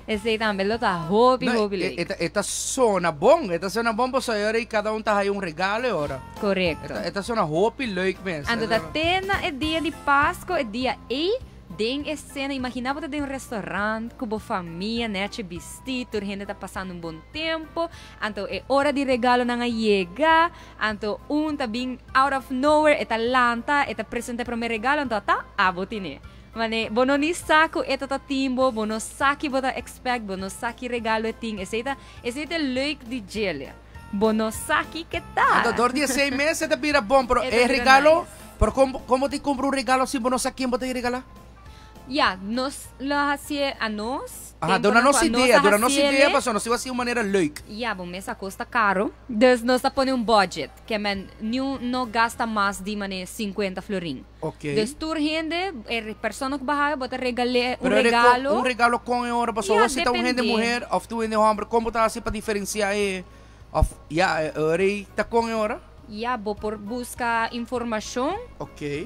Esei tambe lo ta hopi, No, hopi e, leuk. e, ta- e ta sona bon, e ta sona bon pasobra ahora i cada un ta haya un regalo e ora. E Correcto. ta, e ta sona hopi leuk mes. Anto E ta ta- te na e dia di Pasco, e dia ei, Den e sena, imagina bo ta den un restaurant ku bo famia nechi bisti, tur hende ta pasando un bon tempo, anto e ora di regalonan a yega, anto un ta bin out of nowhere, e ta lanta, e ta presenta e prome regalo, anto ata abo tine. Mane, bo no ni sa ku e ta ta tin bo, bo no sa ki bo ta expect, bo no sa ki regalo e tin, esei ta, esei ta e leuk di djele. Bo no sa ki ke ta. Anto dor di e sei mes e ta bira bon, pero E ta e bira regalo, nice. Pero kon kon bo tin kumpra un regalo si bo no sa ken bo ta regalá? Ya, nos lo hasié anos. Aha, duna Temponan nos ku anos idea, a duna nos hasié idea le. pasobra nos tin hasi un manera leuk. Ya, bo mes a kosta karo. Dus nos ta pone un budget, ke men niun no gasta mas di mane sinkuenta florin. Ok. Dus tur hende, e persona ku bo haña, bo ta regal'é un Pero e reko regalo. un regalo kon e ora pasobra Ya, si ta un hende dependé. muher òf ta un hende hòmber kon bo ta hasi pa diferensiá e òf ya e ora ei ta kon e ora? Ya, bo por buska informashon.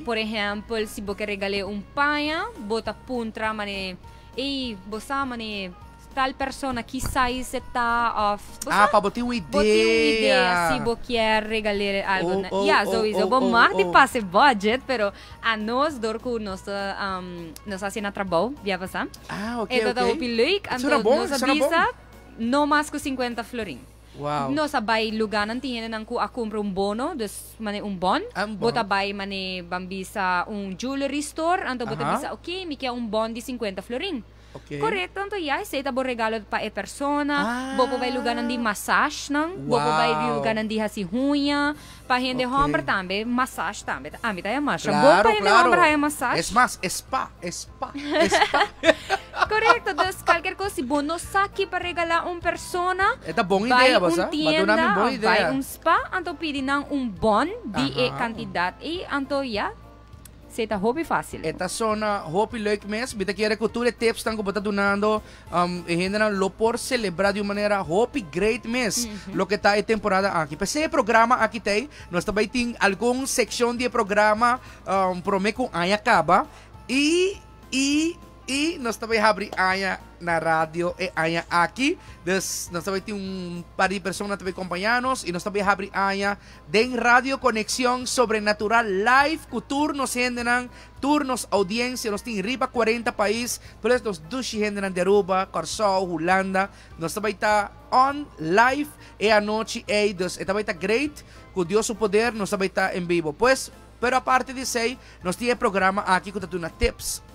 Por ehèmpel, si bo ke regal'é un paña, bo ta puntra manera, Ey, bo sa manera tal persona ki size e ta òf bo Ah, sa? pa bo tin un Bo tin un idea idea. si bo kier regal'é algo. Oh, oh, Ya, oh, souiso oh, bo oh, mag di oh. pasa e budget, pero anos dor ku nos ta nos a hasi na trabou bia pasá. Ah, ok, E ta ok. hopi leuk, anto Suena bon, nos a suena bon. bisa no mas ku 50 florin. Wow. Nos a bai lugánan tin hendenan ku a kumpra un bono, dus mane un bon. Un Bo ta bon. bai mane ban bisa un jewelry store, anto bo ta bisa ok, mi ke un bon di 50 florin. Ok. Korekto, anto ya esei ta bo regalo pa e persona. Bo por bai lugánan di massage-nan, bo por bai lugánan di hasi huña, pa hende hòmber tambe, massage tambe ta, ami ta haña masha bon pa Claro, hende claro. hòmber haña massage. Es mas, spa, spa, spa. Korekto, dus kalker kos si bo no sa ki pa regalá un persona, E ta bon bai idea, un bo sa. Bo a duna mi tienda bon òf bai idea. un spa, anto pidi nan un bon di e kantidat ei, anto ya, esei ta hopi fásil. E ta sona hopi leuk mes. Mi ta kere ku tur e tipsnan ku bo ta dunando, e hendenan lo por selebrá di un manera hopi great mes loke ta e temporada aki. P'esei e programa aki ta ei. Nos ta bai tin algun sekshon di e programa promé ku aña kaba i i I nos ta bai habri aña na radio e aña aki. Dus nos ta bai tin un par di persona ta bai kompañá nos i nos ta bai habri aña den Radio Conexión Sobrenatural live ku tur nos hendenan, tur nos audiencia. Nos tin riba 40 pais, plus nos dushi hendenan di Aruba, Kòrsou, Hulanda. Nos ta bai ta on live e anochi ei. Dus e ta bai ta great. Ku Dios su poder nos ta bai ta en bibo. Pues, pero aparte di esei, nos tin e programa aki ku ta duna tips.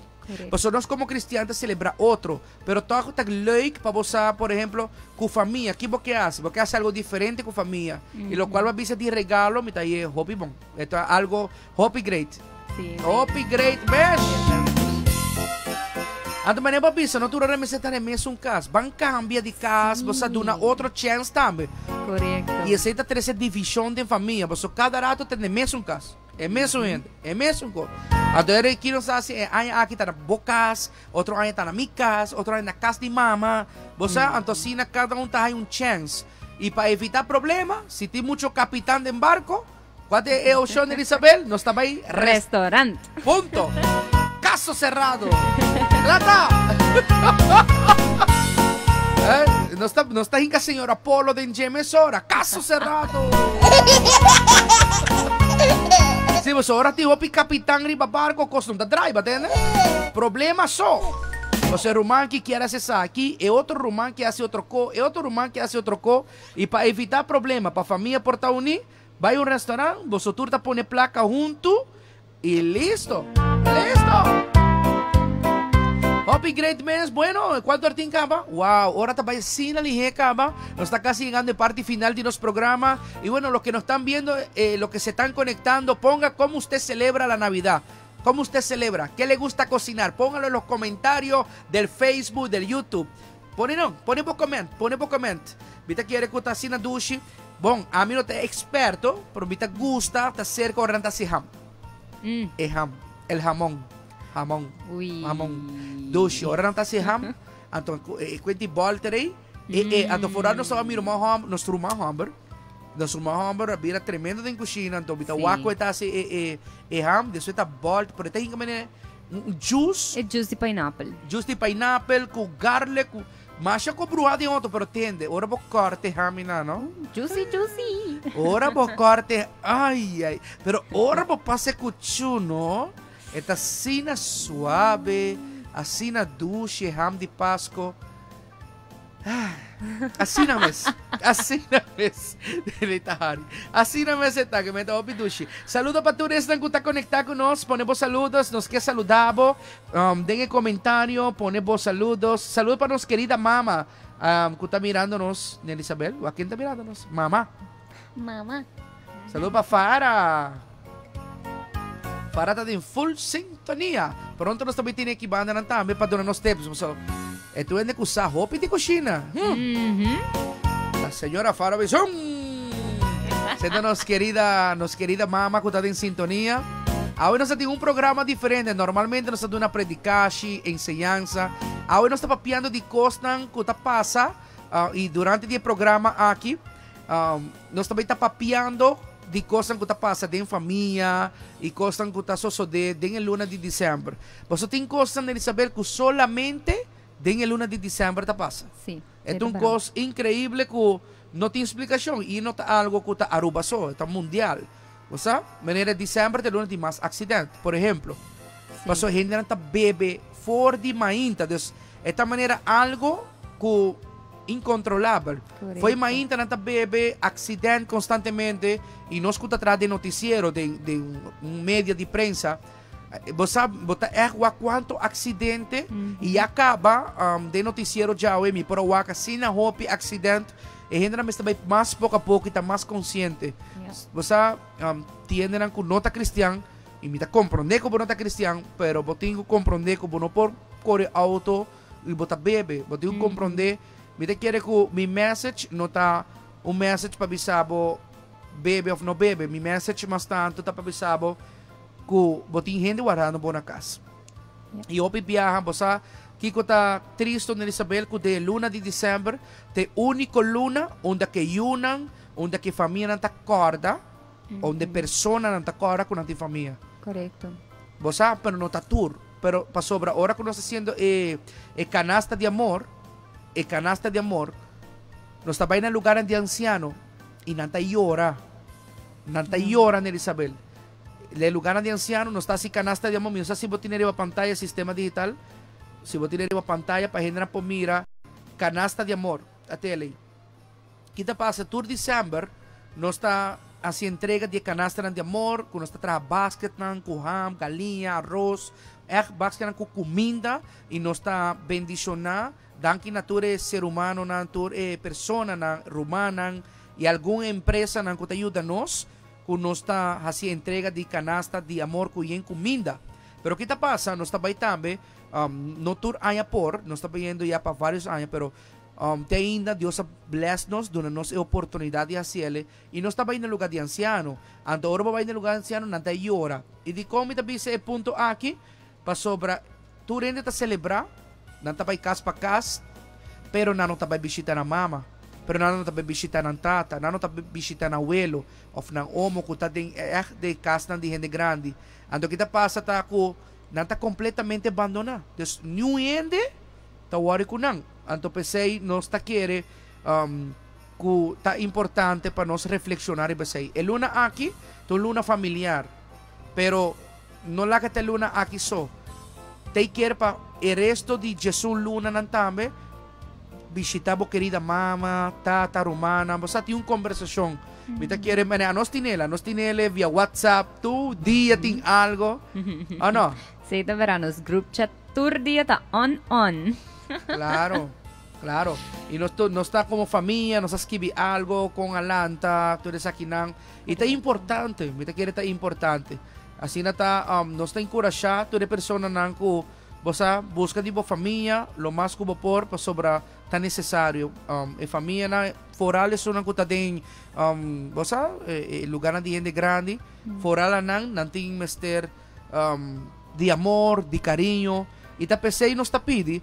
Pasobra nos komo kristian ta selebrá otro, pero tòg ta leuk pa bo sa, por ehemplo, ku famia, ki bo ke hasi? Bo ke hasi algo diferente ku famia. I lokual bo a bisa di regalo, mi ta haye hopi bon. E ta algo hopi great. Hopi great mes! Anto manera bo a bisa, no tur ora mester ta den mesun kas. Ban kambia di kas, bo sa duna otro chèns tambe. I esei ta trese divishon den famia, pasobra kada rato ta den mesun kas. E mesun hende, e mesun kos. Anto e rei nos hasi e aña aki ta na bo kas, otro aña ta na mi kas, otro aña na kas di mama. Bo sa, anto asina kada un ta haña un chèns. I pa evitá problema, si tin mucho kapitan den barko, kua ta e opshon, Elisabel? Nos ta bai Restaurant. Punto. Kaso serado. Kla ta. Eh, nos ta, nos ta hinka señor Apolo den dje mesora. Kaso serado. Sí, pues ora tin hopi capitán riba barco, cos no ta draai, batende? Problema so. O ruman que quiere hacer aquí, e otro ruman que hace otro co, e otro ruman que hace otro co, y pa evita problema, pa familia por ta uní, bai un restaurant, boso tur ta pone placa hunto, y listo. Listo. Hopi great mes. Bueno, cuanto hora tin caba? Wow, ora ta bai asina lihé caba. Nos ta casi llegando e parti final di nos programa. Y bueno, los que nos están viendo, los que se están conectando, ponga cómo usted celebra la Navidad. ¿Cómo usted celebra? ¿Qué le gusta cocinar? Póngalo en los comentarios del Facebook, del YouTube. Pone no, pone bo comment, pone bo comment. Mi ta kere ku ta asina dushi. Bon, ami no ta experto, pero mi ta gusta ta cerca ora nan ta hasi ham. E ham, el hamon, hamon, Ui. hamon. Dushi, ora nan ta hasi ham, anto e cuenti bolter ei, e, e, anto vooral nos tabata mi ruman homber, nos ruman homber, nos ruman homber a bira tremendo den cushina, anto mi ta wak ku e ta hasi e, e, e ham, despues ta bolt, pero e ta hinka mene Un juice. E juice di pineapple. Juice di pineapple ku garlic ku masha ku bruha den otro pero tende ora bo korte hamina no. Juicy juicy. Ora bo korte ay ay pero ora bo pasa e kuchu no e ta asina suave asina dushi e ham di Pasco. Asina mes. Asina mes. Delita Harry. Asina mes e ta, que me ta hopi dushi. Saludo pa tur esnan ku ta konektá ku nos. Pone bo saludos, nos ke saludá bo. Den e komentario, pone bo saludos. Saludo pa nos kerida mama, ku ta mirando nos. Nelisabel, wak ken ta mirando nos? Mama. Mama. Saludo pa Farah. Farah ta den full sintonia. Pronto nos ta bai tene aki bandanan tambe pa duna nos tips. So, e tu hende ku sa hopi di kushina. La señora Farah Bison. Siendo nos querida, nos querida mama ku ta den sintonia. Awe nos ta tin un programa diferente. Normalmente nos ta duna predikashi, enseñansa. Awe nos ta papiando di kosnan ku ta pasa, y durante di e programa aki, nos ta bai ta papiando. di kosnan ku ta pasa den famia i kosnan ku ta sosodé den e luna di desèmber. Pasobra tin kosnan, Elisabel, ku solamente den e luna di desèmber ta pasa. Sí. E ta un kos inkreibel ku no tin splikashon i no ta algu ku ta Aruba so, e ta mundial. Bo sa? Manera desèmber ta e luna di mas aksident, por ehemplo. Pasobra hendenan ta bebe for di mainta. Dus e ta manera algu ku inkontrolabel. For di mainta nan ta bebe, aksident konstantemente i nos ku ta traha den notisiero, den den un media di prensa, bo sa bo ta ègt wak kuantu aksidente i ya kaba den notisiero djawe mi por a wak asina hopi aksident. E hendenan mester bai mas poko a poko i ta mas konsiente. Bo sa tin hendenan ku no ta kristian. I mi ta komprondé ku bo no ta kristian, pero bo tin ku komprondé ku bo no por kore outo i bo ta bebe. Bo tin ku komprondé. Mi ta kere ku mi message no ta un message pa bisa bo bebe òf no bebe. Mi message mas tantu ta pa bisa bo ku bo tin hende wardando bo na kas. I hopi biaha bo sa kiko ta tristu, Nelisabel, ku den e luna di desèmber ta e úniko luna unda ku e yunan, unda ku e famianan ta kòrda. Onde personanan ta kòrda ku nan tin famia. Korekto. Bo sa, pero no ta tur. Pero pasobra ora ku nos ta hasiendo e e kanasta di amor, e kanasta di amor, nos ta bai na lugarnan di ansiano i nan ta yora. Nan ta yora, Nelisabel. Na e lugarnan di ansiano nos ta hasi kanasta di amor. Mi no sa si bo tene riba pantaya sistema digital. Si bo tene riba pantaya pa hendenan por mira kanasta di amor. A tele. Ki ta pasa? Tur december nos ta haci entrega di e canastanan di amor, cu nos ta traha basketnan cu ham, galiña, arroz, echt basketnan cu cuminda y nos ta bendiciona. Danki na tur e ser humanonan, tur e personanan, rumannan y algun empresanan cu ta yuda nos cu nos ta haci entrega di canasta di amor cu yen cuminda. Pero ki ta pasa? Nos ta bay tambe, no tur aña por, nos ta bayendo ya pa varios aña, pero Te ainda Dios a bless nos, duna nos e oportunidad di haciele, y nos ta bay na lugar di anciano. Anto ora bo bay na lugar di anciano, nan ta yora. Y dicon mi ta bisa e punto aki? Pasobra tur hende ta celebra, nan ta bay cas pa cas, pero nan no ta bay bishita nan mama, pero nan no ta bay bishita nan tata, nan no ta bay bishita nan welo of nan omo cu ta den echt den casnan di hende grandi. Anto ki ta pasa ta cu nan ta completamente bandona. Dus niun hende ta wòrdu ku nan. Anto p'esei nos ta kere ku ta importante pa nos reflekshoná riba esei. E luna aki ta un luna familiar, pero no laga ta e luna aki so. Tei kier pa e resto di djesun lunanan tambe bishitá bo kerida mama, tata, rumannan. Bo sa tin un kombersashon. Mi ta kere manera anos tin el, anos tin el via WhatsApp, tur dia tin algo. O no? Sí, ta bera nos group chat Tur dia ta on on. Claro, claro. Y nos, nos ta como familia, nos a skibi algo con Alanta, tur esakinan. Y ta importante, mi ta kere ta importante. Asina ta, um, nos ta enkurashá tur e personanan ku bo sa buska di bo famia lo mas ku bo por pasobra ta nesesario. Um, e famianan, foral esunnan ku ta den, um, bo sa, e, e lugarnan di hende grandi, foral anan, nan tin mester um, di amor, di cariño. Y ta p'esey nos ta pidi,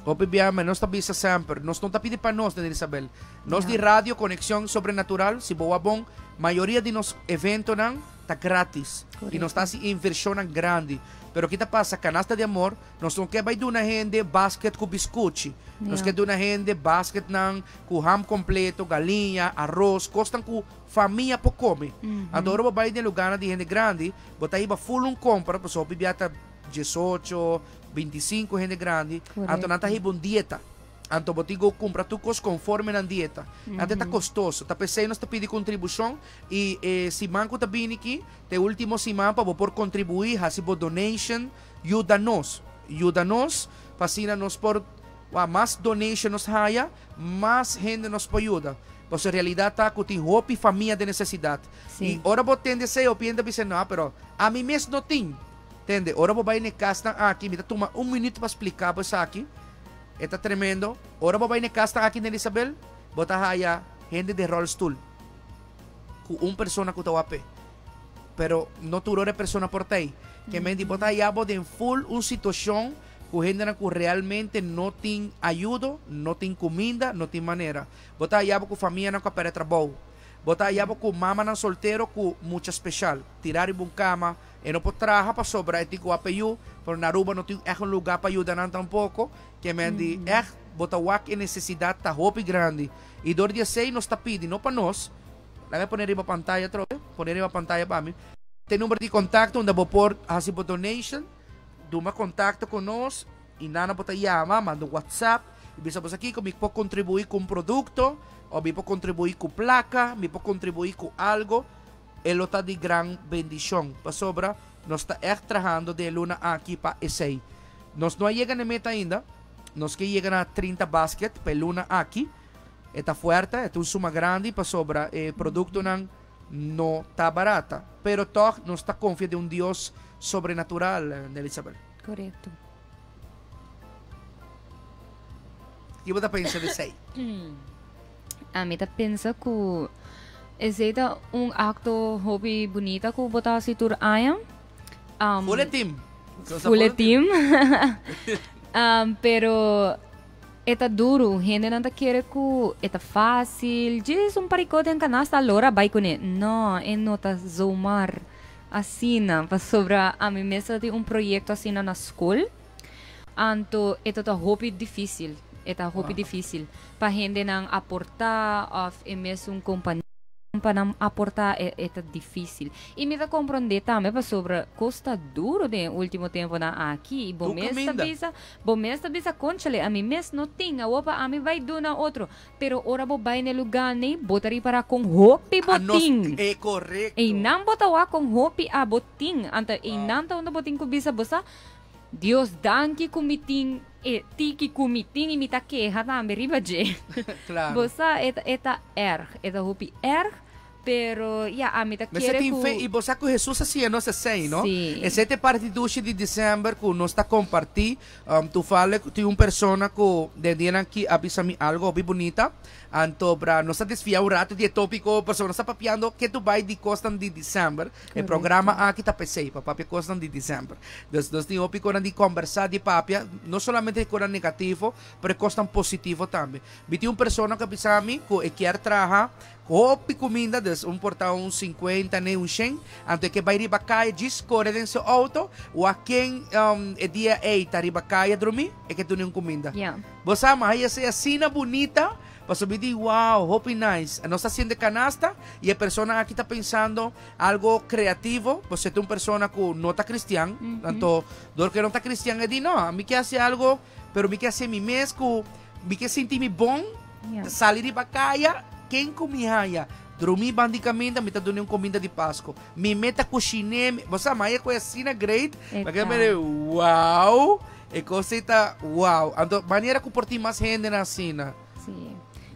hopi bia me nos ta bisa semper, nos no ta pidi pa nos, Daniel Isabel. Nos di Radio Conexión Sobrenatural, si bo wak bon, mayoria di nos eventonan ta gratis. Y nos ta haci inversionnan grandi. Pero ki ta pasa, Canasta di Amor, nos no ke bay duna hende basket cu biscuchi. Nos ke duna hende basketnan cu ham completo, galiña, arroz, cosnan cu Famia por come. Anto ora bo bai den lugarnan di hende grandi, bo ta hiba full un compra, pasobra hopi bia ta diesocho, bintisinco hende grandi, anto nan ta hiba un dieta. Anto bo tin cu cumpra tur cos conforme nan dieta. Anto e ta costoso. Ta p'esey nos ta pidi contribucion y e siman cu ta bini aki ta e ultimo siman pa bo por contribui, haci bo donation, yuda nos. Yuda nos pa asina nos por, wak, mas donation nos haya, mas hende nos por yuda. Pasobra realidad ta cu tin hopi famia den necesidad. Y ora bo tende esey hopi hende ta bisa no pero ami mes no tin. Tende, ora bo bay na e casnan aki, mi ta tuma un minuut pa splica bo esaki, e ta tremendo. Ora bo bay na e casnan aki na Elisabel, bo ta haya hende den rolstoel cu un persona cu ta wak p'e. Pero no tur ora e persona por ta ey. Ke menti bo ta haya bo den full un situacion cu hendenan cu realmente no tin ayudo, no tin cuminda, no tin manera. Bo ta haya bo ku famianan ku a pèrdè trabou. Bo ta haya bo ku mamanan soltero ku mucha speshal, tirá riba un kama, e no por traha pasobra e tin ku wak pa yu, pero na Aruba no tin ègt un lugá pa yuda nan tampoko, ke men di ègt bo ta wak e nesesidat ta hopi grandi. I dor di esei nos ta pidi, no pa nos, laga pone riba pantaya atrobe, pone riba pantaya pa mi, te number di kontakto unda bo por hasi bo donation, duma kontakto ku nos i nana bo ta yama, manda un whatsapp i bisa bo sa kiko mi por kontribuí ku un produkto o mi por kontribuí ku plaka, mi por kontribuí ku algo, e lo ta di gran bendishon pasobra nos ta ègt trahando den e luna aki pa esei. Nos no a yega na e meta ainda, nos ke yega na 30 basket pa e luna aki. E ta fuerte, e ta un suma grandi pasobra e produktonan no ta barata. Pero tòg nos ta konfia den un Dios sobrenatural, Nelisabel. Korekto. Ki bo ta pensa di esei? Ami ta pensa ku esei ta un akto hopi bunita ku bo ta hasi tur aña. Full e team. Full e team. Pero e ta duru. Hendenan ta kere ku e ta fásil. Djis un parikó den kanasta alora bai kuné. No, e no ta zomaar asina. Pasobra ami mes ta tin un proyekto asina na skol. Anto e ta ta hopi difícil, e ta hopi difícil pa hendenan aportá òf e mesun kompania pa nan aportá, e e ta difícil. I mi ta komprondé tambe pasobra kos ta duro den e último temponan aki i bo Tur mes ta kaminda. bisa, bo mes ta bisa kónchale ami mes no tin awor pa ami bai duna otro. Pero ora bo bai na e lugá nei bo ta ripará kon hopi bo A nos, tin. e korekto. Einan bo ta wak kon hopi abo tin. Anto einan ta unda bo tin ku bisa bo sa. Dios danki ku mi tin e tiki ku mi tin i mi ta keha tambe riba dje. Claro. Bo sa e ta e ta erg, e ta hopi erg, pero ya ami ta Mester kere tin ku fe i bo sa ku Hesus a siña nos esei, no? Sí. Esei ta e parti dushi di december ku nos ta kompartí. Tufale ku tin un persona ku den dianan aki a bisa mi algo hopi bunita. Anto bra nos a desviá un rato di e tópiko pasobra nos ta papiando ke tu bai di kosnan di december. E programa aki ta p'esei, pa papia kosnan di december. Dus nos tin hopi konan di kombersá, di papia, no solamente e konan negativo, pero e kosnan positivo tambe. Mi tin un persona ku a bisa mi ku e kier traha hopi kuminda, dus un por ta un sinkuenta ne un shen, anto e ke bai riba kaya djis kore den su outo, wak ken e dia ei ta riba kaya drumí, e ke duna un kuminda. Bo sa, mi haya esei asina bunita. Pasobra mi di, wow, hopi nice. Nos ta haciendo e canasta y e persona aki ta pensando algo creativo. Pasobra e ta un persona cu no ta cristian. Anto, door cu e no ta cristian, e di, no, mi ke haci algo, pero mi ke haci mi mes cu mi ke sinti mi bon, sali riba caya, ken cu mi haya drumi banda di caminda, mi ta duna un cominda di Pasco. Mi mes ta cushine, bo sa, mi haya cu e asina great, mi a keda mira, wow, e cos ei ta wow. Anto, manera cu por tin mas hendenan asina. Sí.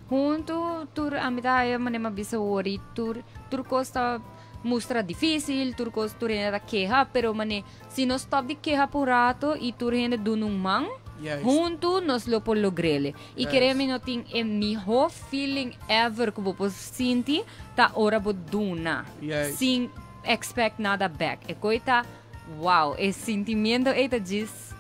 Huntu tur ami ta haya manera mi a bisa wori tur tur kos ta mustra difícil, tur kos tur hende ta keha, pero mane si nos stop di keha pa un rato i tur hende duna un man, huntu nos lo por logr'el. I kere mi no tin e miho feeling ever ku bo por sinti ta ora bo duna sin expect nada back. E koi ta wow, e sintimiento ei ta djis.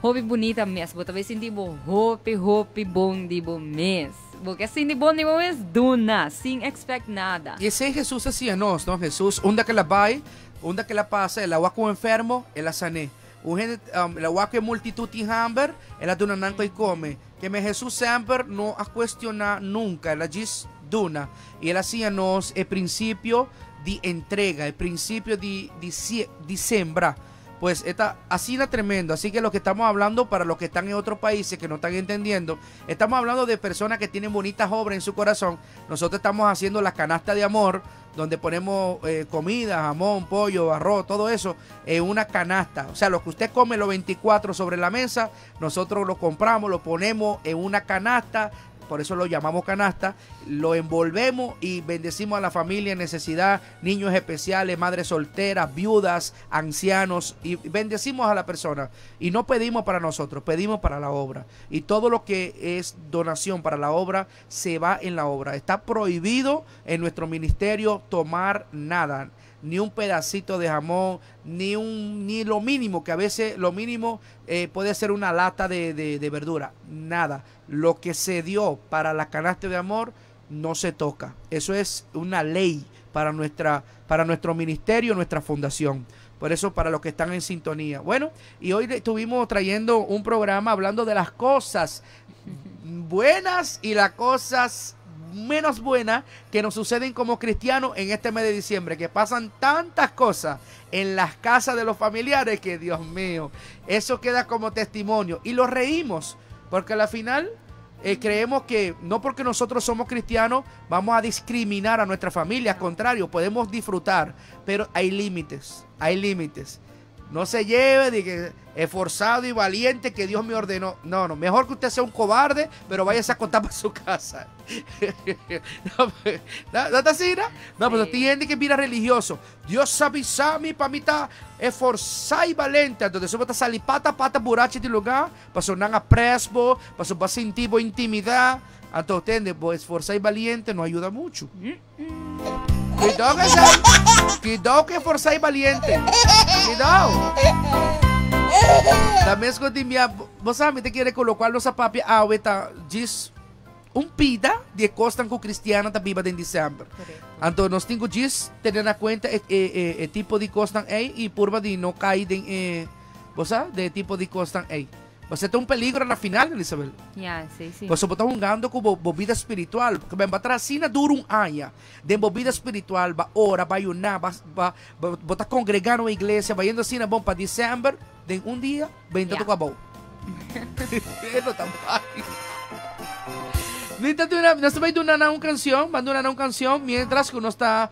Hopi bunita mes. Bo ta bay sinti bo hopi hopi bon di bo mes. Bo ke sinti bon di bo mes? Duna, sin expect nada. I esei Hesus a siña nos, no? Hesus, unda ku el a bai, unda ku el a pasa, el a wak un enfermo, el a san'é. Un hende, el a wak ku e multitut tin hamber, el a duna nan ku e kome. Keme Hesus semper no a kuestioná nunka, el a djis duna. I el a siña nos e prinsipio di entrega, e prinsipio di di di sembra. Pues e ta asina tremendo. Así que lo que estamos hablando para los que están en otros países que no están entendiendo, estamos hablando de personas que tienen bonitas obras en su corazón. Nosotros estamos haciendo la canasta de amor, donde ponemos eh, comida, jamón, pollo, arroz, todo eso en una canasta. O sea, lo que usted come los 24 sobre la mesa, nosotros lo compramos, lo ponemos en una canasta por eso lo llamamos canasta, lo envolvemos y bendecimos a la familia en necesidad, niños especiales, madres solteras, viudas, ancianos, y bendecimos a la persona. Y no pedimos para nosotros, pedimos para la obra. Y todo lo que es donación para la obra se va en la obra. Está prohibido en nuestro ministerio tomar nada ni un pedacito de jamón, ni un ni lo mínimo, que a veces lo mínimo eh, puede ser una lata de, de, de verdura, nada. Lo que se dio para la canasta de amor no se toca. Eso es una ley para nuestra para nuestro ministerio, nuestra fundación. Por eso, para los que están en sintonía. Bueno, y hoy estuvimos trayendo un programa hablando de las cosas buenas y las cosas menos buenas que nos suceden como cristianos en este mes de diciembre, que pasan tantas cosas en las casas de los familiares que, Dios mío, eso queda como testimonio. Y lo reímos, porque al final creemos que no porque nosotros somos cristianos vamos a discriminar a nuestra familia, al contrario, podemos disfrutar, pero hay límites, hay límites. No se lleve de que esforzado y valiente que Dios me ordenó. No, no, mejor que usted sea un cobarde, pero váyase a contar para su casa. No, no, no está así, ¿no? No, pero tiene que mira religioso. Dios sabe, sabe, pa mi ta esforzado y valiente. Entonces, eso va a salir pata, pata, burache de lugar, para sonar a presbo, para sentir intimidad. Entonces, usted, pues, esforzado y valiente no ayuda mucho. Cuidado que cuidado que esforzado y valiente. Cuidado. También escuché vos sabes, te quiere colocar los papi ahorita diz un pida de costan con cristiano ta viva en diciembre. Entonces nos tengo diz tener en cuenta el tipo de costan ahí y purva de no caer en vos sabes, de tipo de costan ahí. Você tem um peligro na final, Elizabeth. Yeah, sí, sí. Você está jugando com bebida espiritual. Porque bem, batracina dura um ano. De bebida espiritual, va ora, va ayunar, va, va, va, va tá congregando na igreja, vai indo assim, bom para dezembro, de um dia, vem tudo acabou. Não tá fácil. Nos vai donar uma canção, van donar uma canção, mientras que uno está,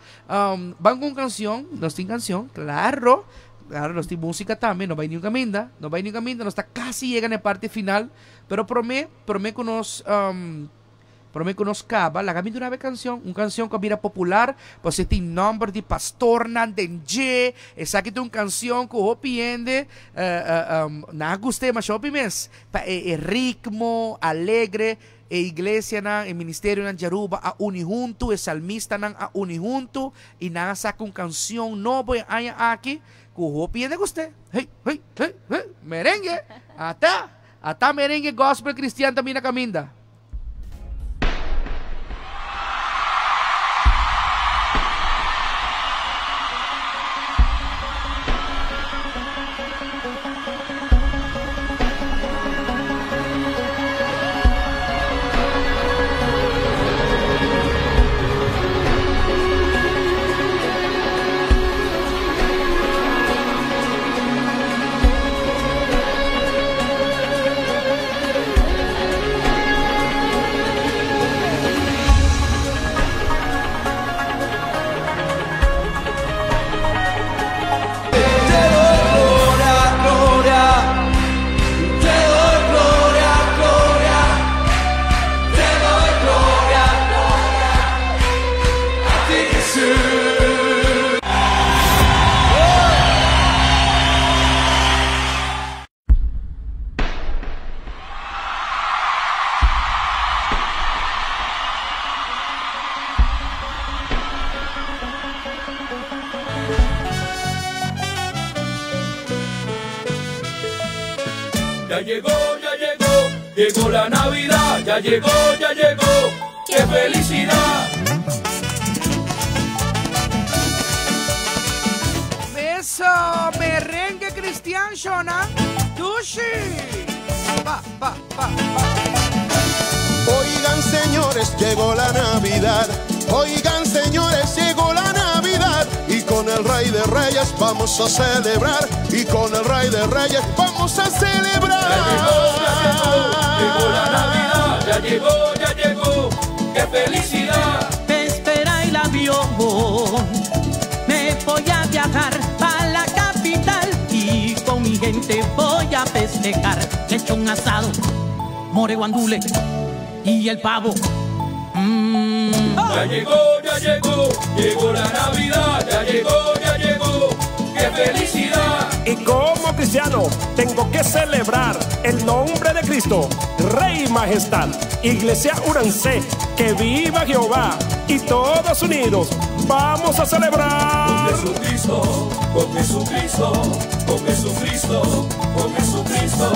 van con canción, nos tem canción, claro. Claro, nos tem música también, no va ni un caminda, no va ni un caminda, no está casi llega en la parte final, pero promé que nos, promé que nos caba, la caminda una canción, una canción que mira popular, pues este nombre de Pastor Nandenje, esa que una canción que hopi ende, na guste mas hopi mes, pa ritmo alegre, e iglesia na, e ministerio na Jaruba a uni junto, e salmista nan a uni junto, e na saca una canción novo aña aquí, ku hopi ende guste. Hey, hey, hey, hey, merengue. Ata, ata merengue gospel cristiano también na caminda. Ya llegó, ya llegó, llegó la Navidad, ya llegó, qué felicidad. Beso, merengue cristiano, Shona, Tushi. Pa, pa, pa, pa. Oigan, señores, llegó la Navidad. Oigan, señores, llegó la Navidad. Y con el Rey de Reyes vamos a celebrar. Y con el Rey de Reyes vamos a celebrar. Ya llegó, ya llegó, llegó la Navidad. Ya llegó, ya llegó, qué felicidad. Me espera el avión, me voy a viajar a la capital. Y con mi gente voy a festejar. Le echo un asado, more guandule y el pavo. Ya llegó, ya llegó, llegó la Navidad. Ya llegó, ya llegó, qué felicidad. Y como cristiano tengo que celebrar el nombre de Cristo, Rey y Majestad. Iglesia, únanse, que viva Jehová. Y todos unidos vamos a celebrar. Con Jesucristo, con Jesucristo, con Jesucristo, con Jesucristo.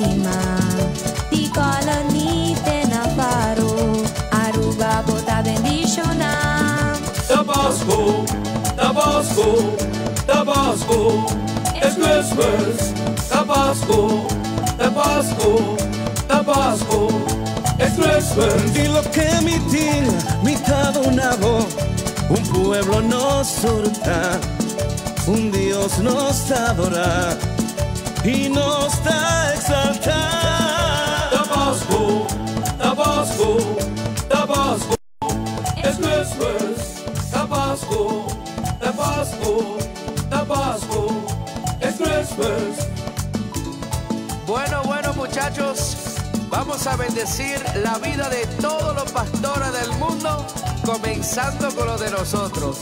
stima. Di Colony te na Faro, Aruba bo ta bendiciona. Tabasco, Tabasco, Tabasco, it's Christmas. Tabasco, Tabasco, Tabasco, it's Christmas. Di loke mi tin, mi ta duna bo. Un pueblo nos tur ta, un Dios nos ta adora y nos ta exalta. Tabasco, Tabasco, Tabasco, it's Christmas. Tabasco, Tabasco, Tabasco, it's Christmas. Bueno, bueno, muchachos, vamos a bendecir la vida de todos los pastores del mundo, comenzando con los de nosotros.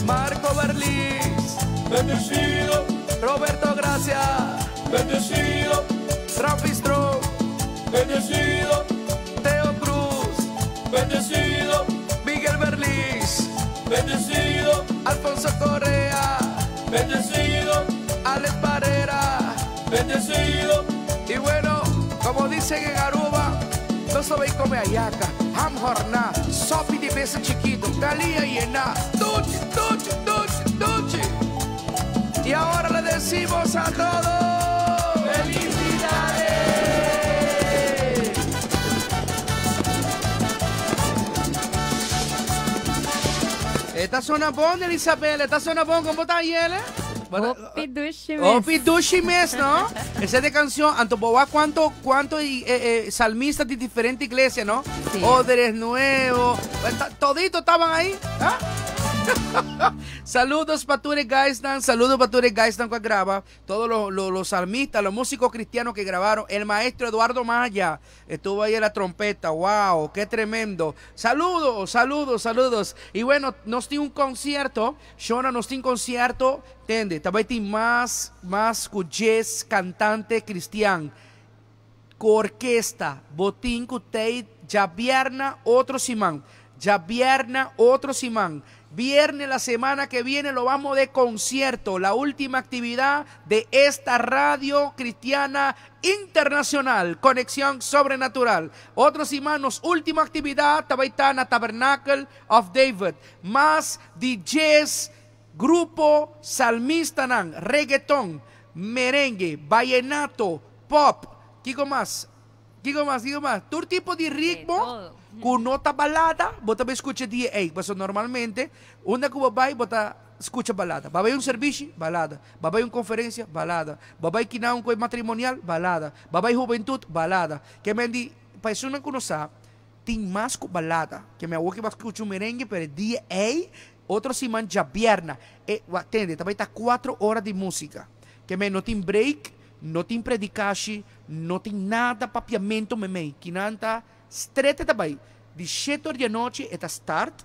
Marco Berlis, Bendecido, Roberto Gracia, bendecido, Rafi Strong, bendecido, Teo Cruz, bendecido, Miguel Berlis, bendecido, Alfonso Correa, bendecido, Alex Barrera. bendecido. Y bueno, como dicen en Aruba, no sabéis comer hallaca, ham jorná, sopi de beso chiquito, calía llena, duchi, duchi, duchi, duchi. Y ahora le decimos a todos, ¡felicidades! Esta zona bon, Elizabeth, esta zona bon, ¿cómo está ayer? Hopi dushi mes. Hopi dushi mes, no? Esa es de canción. Anto bo wak cuanto, cuanto y, salmistas de diferentes iglesias, no? Sí. Odres Nuevo. Todito estaban ahí. ¿Ah? Saludos pa tur e guysnan, saludos pa tur e guysnan que graba, todos los salmistas, los músicos cristianos que grabaron, el maestro Eduardo Maya estuvo ahí en la trompeta, wow, qué tremendo. Saludos, saludos, saludos. Y bueno, nos tiene un concierto, Shona nos tiene un concierto, tende, también tiene mas ku jazz cantante cristian, ku orquesta, botín ku tei, djabierna, otro siman, djabierna, otro siman. Viernes la semana que viene lo vamos de concierto, la última actividad de esta radio cristiana internacional, Conexión Sobrenatural. Otros hermanos, última actividad, Tabaitana Tabernacle of David, más DJs, grupo salmistanan, reggaetón, merengue, vallenato, pop, Kiko mas, Kiko mas, Kiko mas, tur tipo di ritmo. todo. Ku nota balada, bo tambe skucha di ei. Paso normalmente, unda ku bo bai, bo ta skucha balada. Bo bai un servisio, balada. Bo bai un konferensia, balada. Bo bai kina un kos matrimonial, balada. Bo bai hubentut, balada. Ke men di, pa esunnan ku no sa, tin mas ku balada. Ke men awor ku bo skucha un merengue, pero di ei, otro siman djabierna. E, tende, tambe ta 4 ora di músika. Ke men no tin break, no tin predikashi, no tin nada papiamento memei. Kinan ta strete tambe. Di 7 or di anochi e ta start.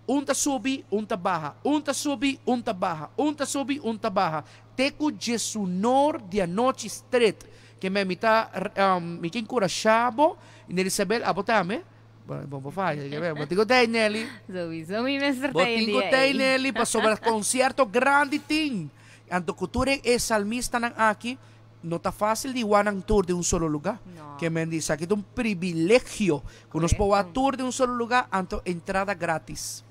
Un ta subi, un ta baha. Un ta subi, un ta baha. Un ta subi, un ta baha. Te ku 11 or di anochi straight. Ke men mi ta mi ke enkurashá bo. Nelly Isabel, abo tambe. Bon, bon, bon, faya, ke men. Bo tin ku tei, Nelly. Sowieso mi mester Bo tei tin ku dia tei, ei. Nelly, pasobra konsierto grandi tin. Anto ku tur e salmistanan aki, no ta fásil di wak nan tur den un solo lugá. No. Ke men di, esaki ta un privilegio ku nos por wak tur den un solo lugá, anto entrada gratis.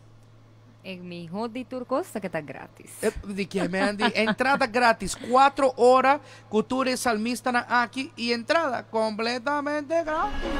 E mihó di tur kos ta ku ta gratis. Di ke men di, entrada gratis, 4 ora ku tur e salmistanan aki i entrada kompletamente gratis.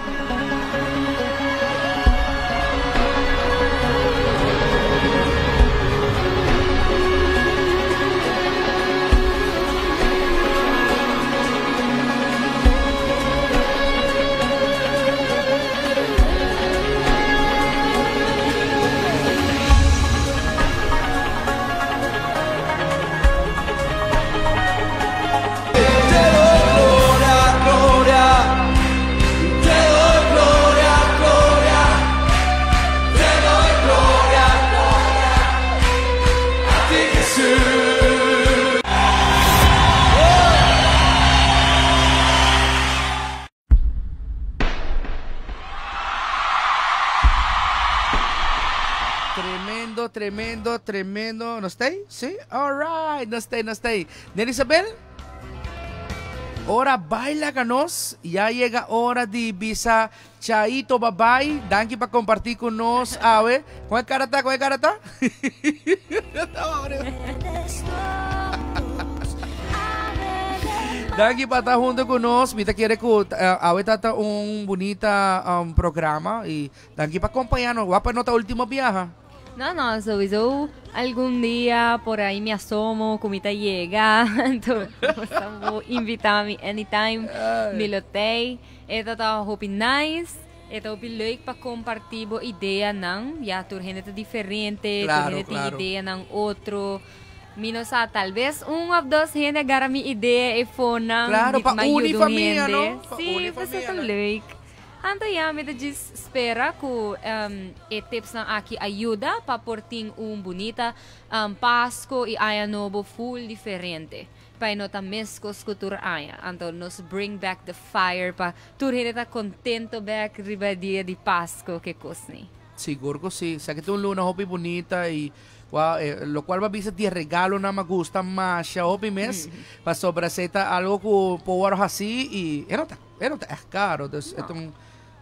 Te doy gloria, gloria. Te doy gloria, gloria. Te doy gloria, gloria. A ti, Jesús. Tremendo, tremendo, tremendo. ¿No está ahí? Sí? All right. No está ahí, no está ahí. Nelly Isabel? Ora bai laga nos, ya yega ora di bisa chaito bye bye. Danki pa comparti cu nos awe. Con e cara ta? Con e cara ta? Danki pa ta hunto cu nos. Mi ta kere cu awe ta ta un bunita programa y danki pa acompaña nos. Wak pa no ta ultimo biaha. No, no, sowieso algun dia por ahí mi asomo cu mi ta yega. Entonces, bo invita mi anytime. Mi lo tey. E ta ta hopi nice. E ta hopi leuk pa comparti bo ideanan. Ya, tur hende ta diferente, tur hende tin ideanan otro. Mi no sa, tal bes un of dos hende a gara mi idea e fonan. Claro, di pa ma uni yuda un famia, hende. no? Pa Sí, uni pues e ta famia, no? leuk. Anto ya, mi ta djis spera cu e tipsnan aki a yuda pa por tin un bunita Pasco y Aña Nobo full diferente. Pa e no ta mescos cu tur aña. Anto nos bring back the fire pa tur hende ta contento bek riba e dia di Pasco ke cos ni. Sigur cu si. Esaki ta un luna hopi bunita y cua locual bo a bisa di e regalonan mi a gusta masha hopi mes pasobra esey ta algo cu por worde haci y e no ta e no ta echt caro dus e ta un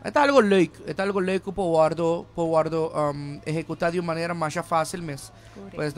e ta algo leuk e ta algo leuk cu por wordo por wordo ehecuta di un manera masha facil mes. Pues.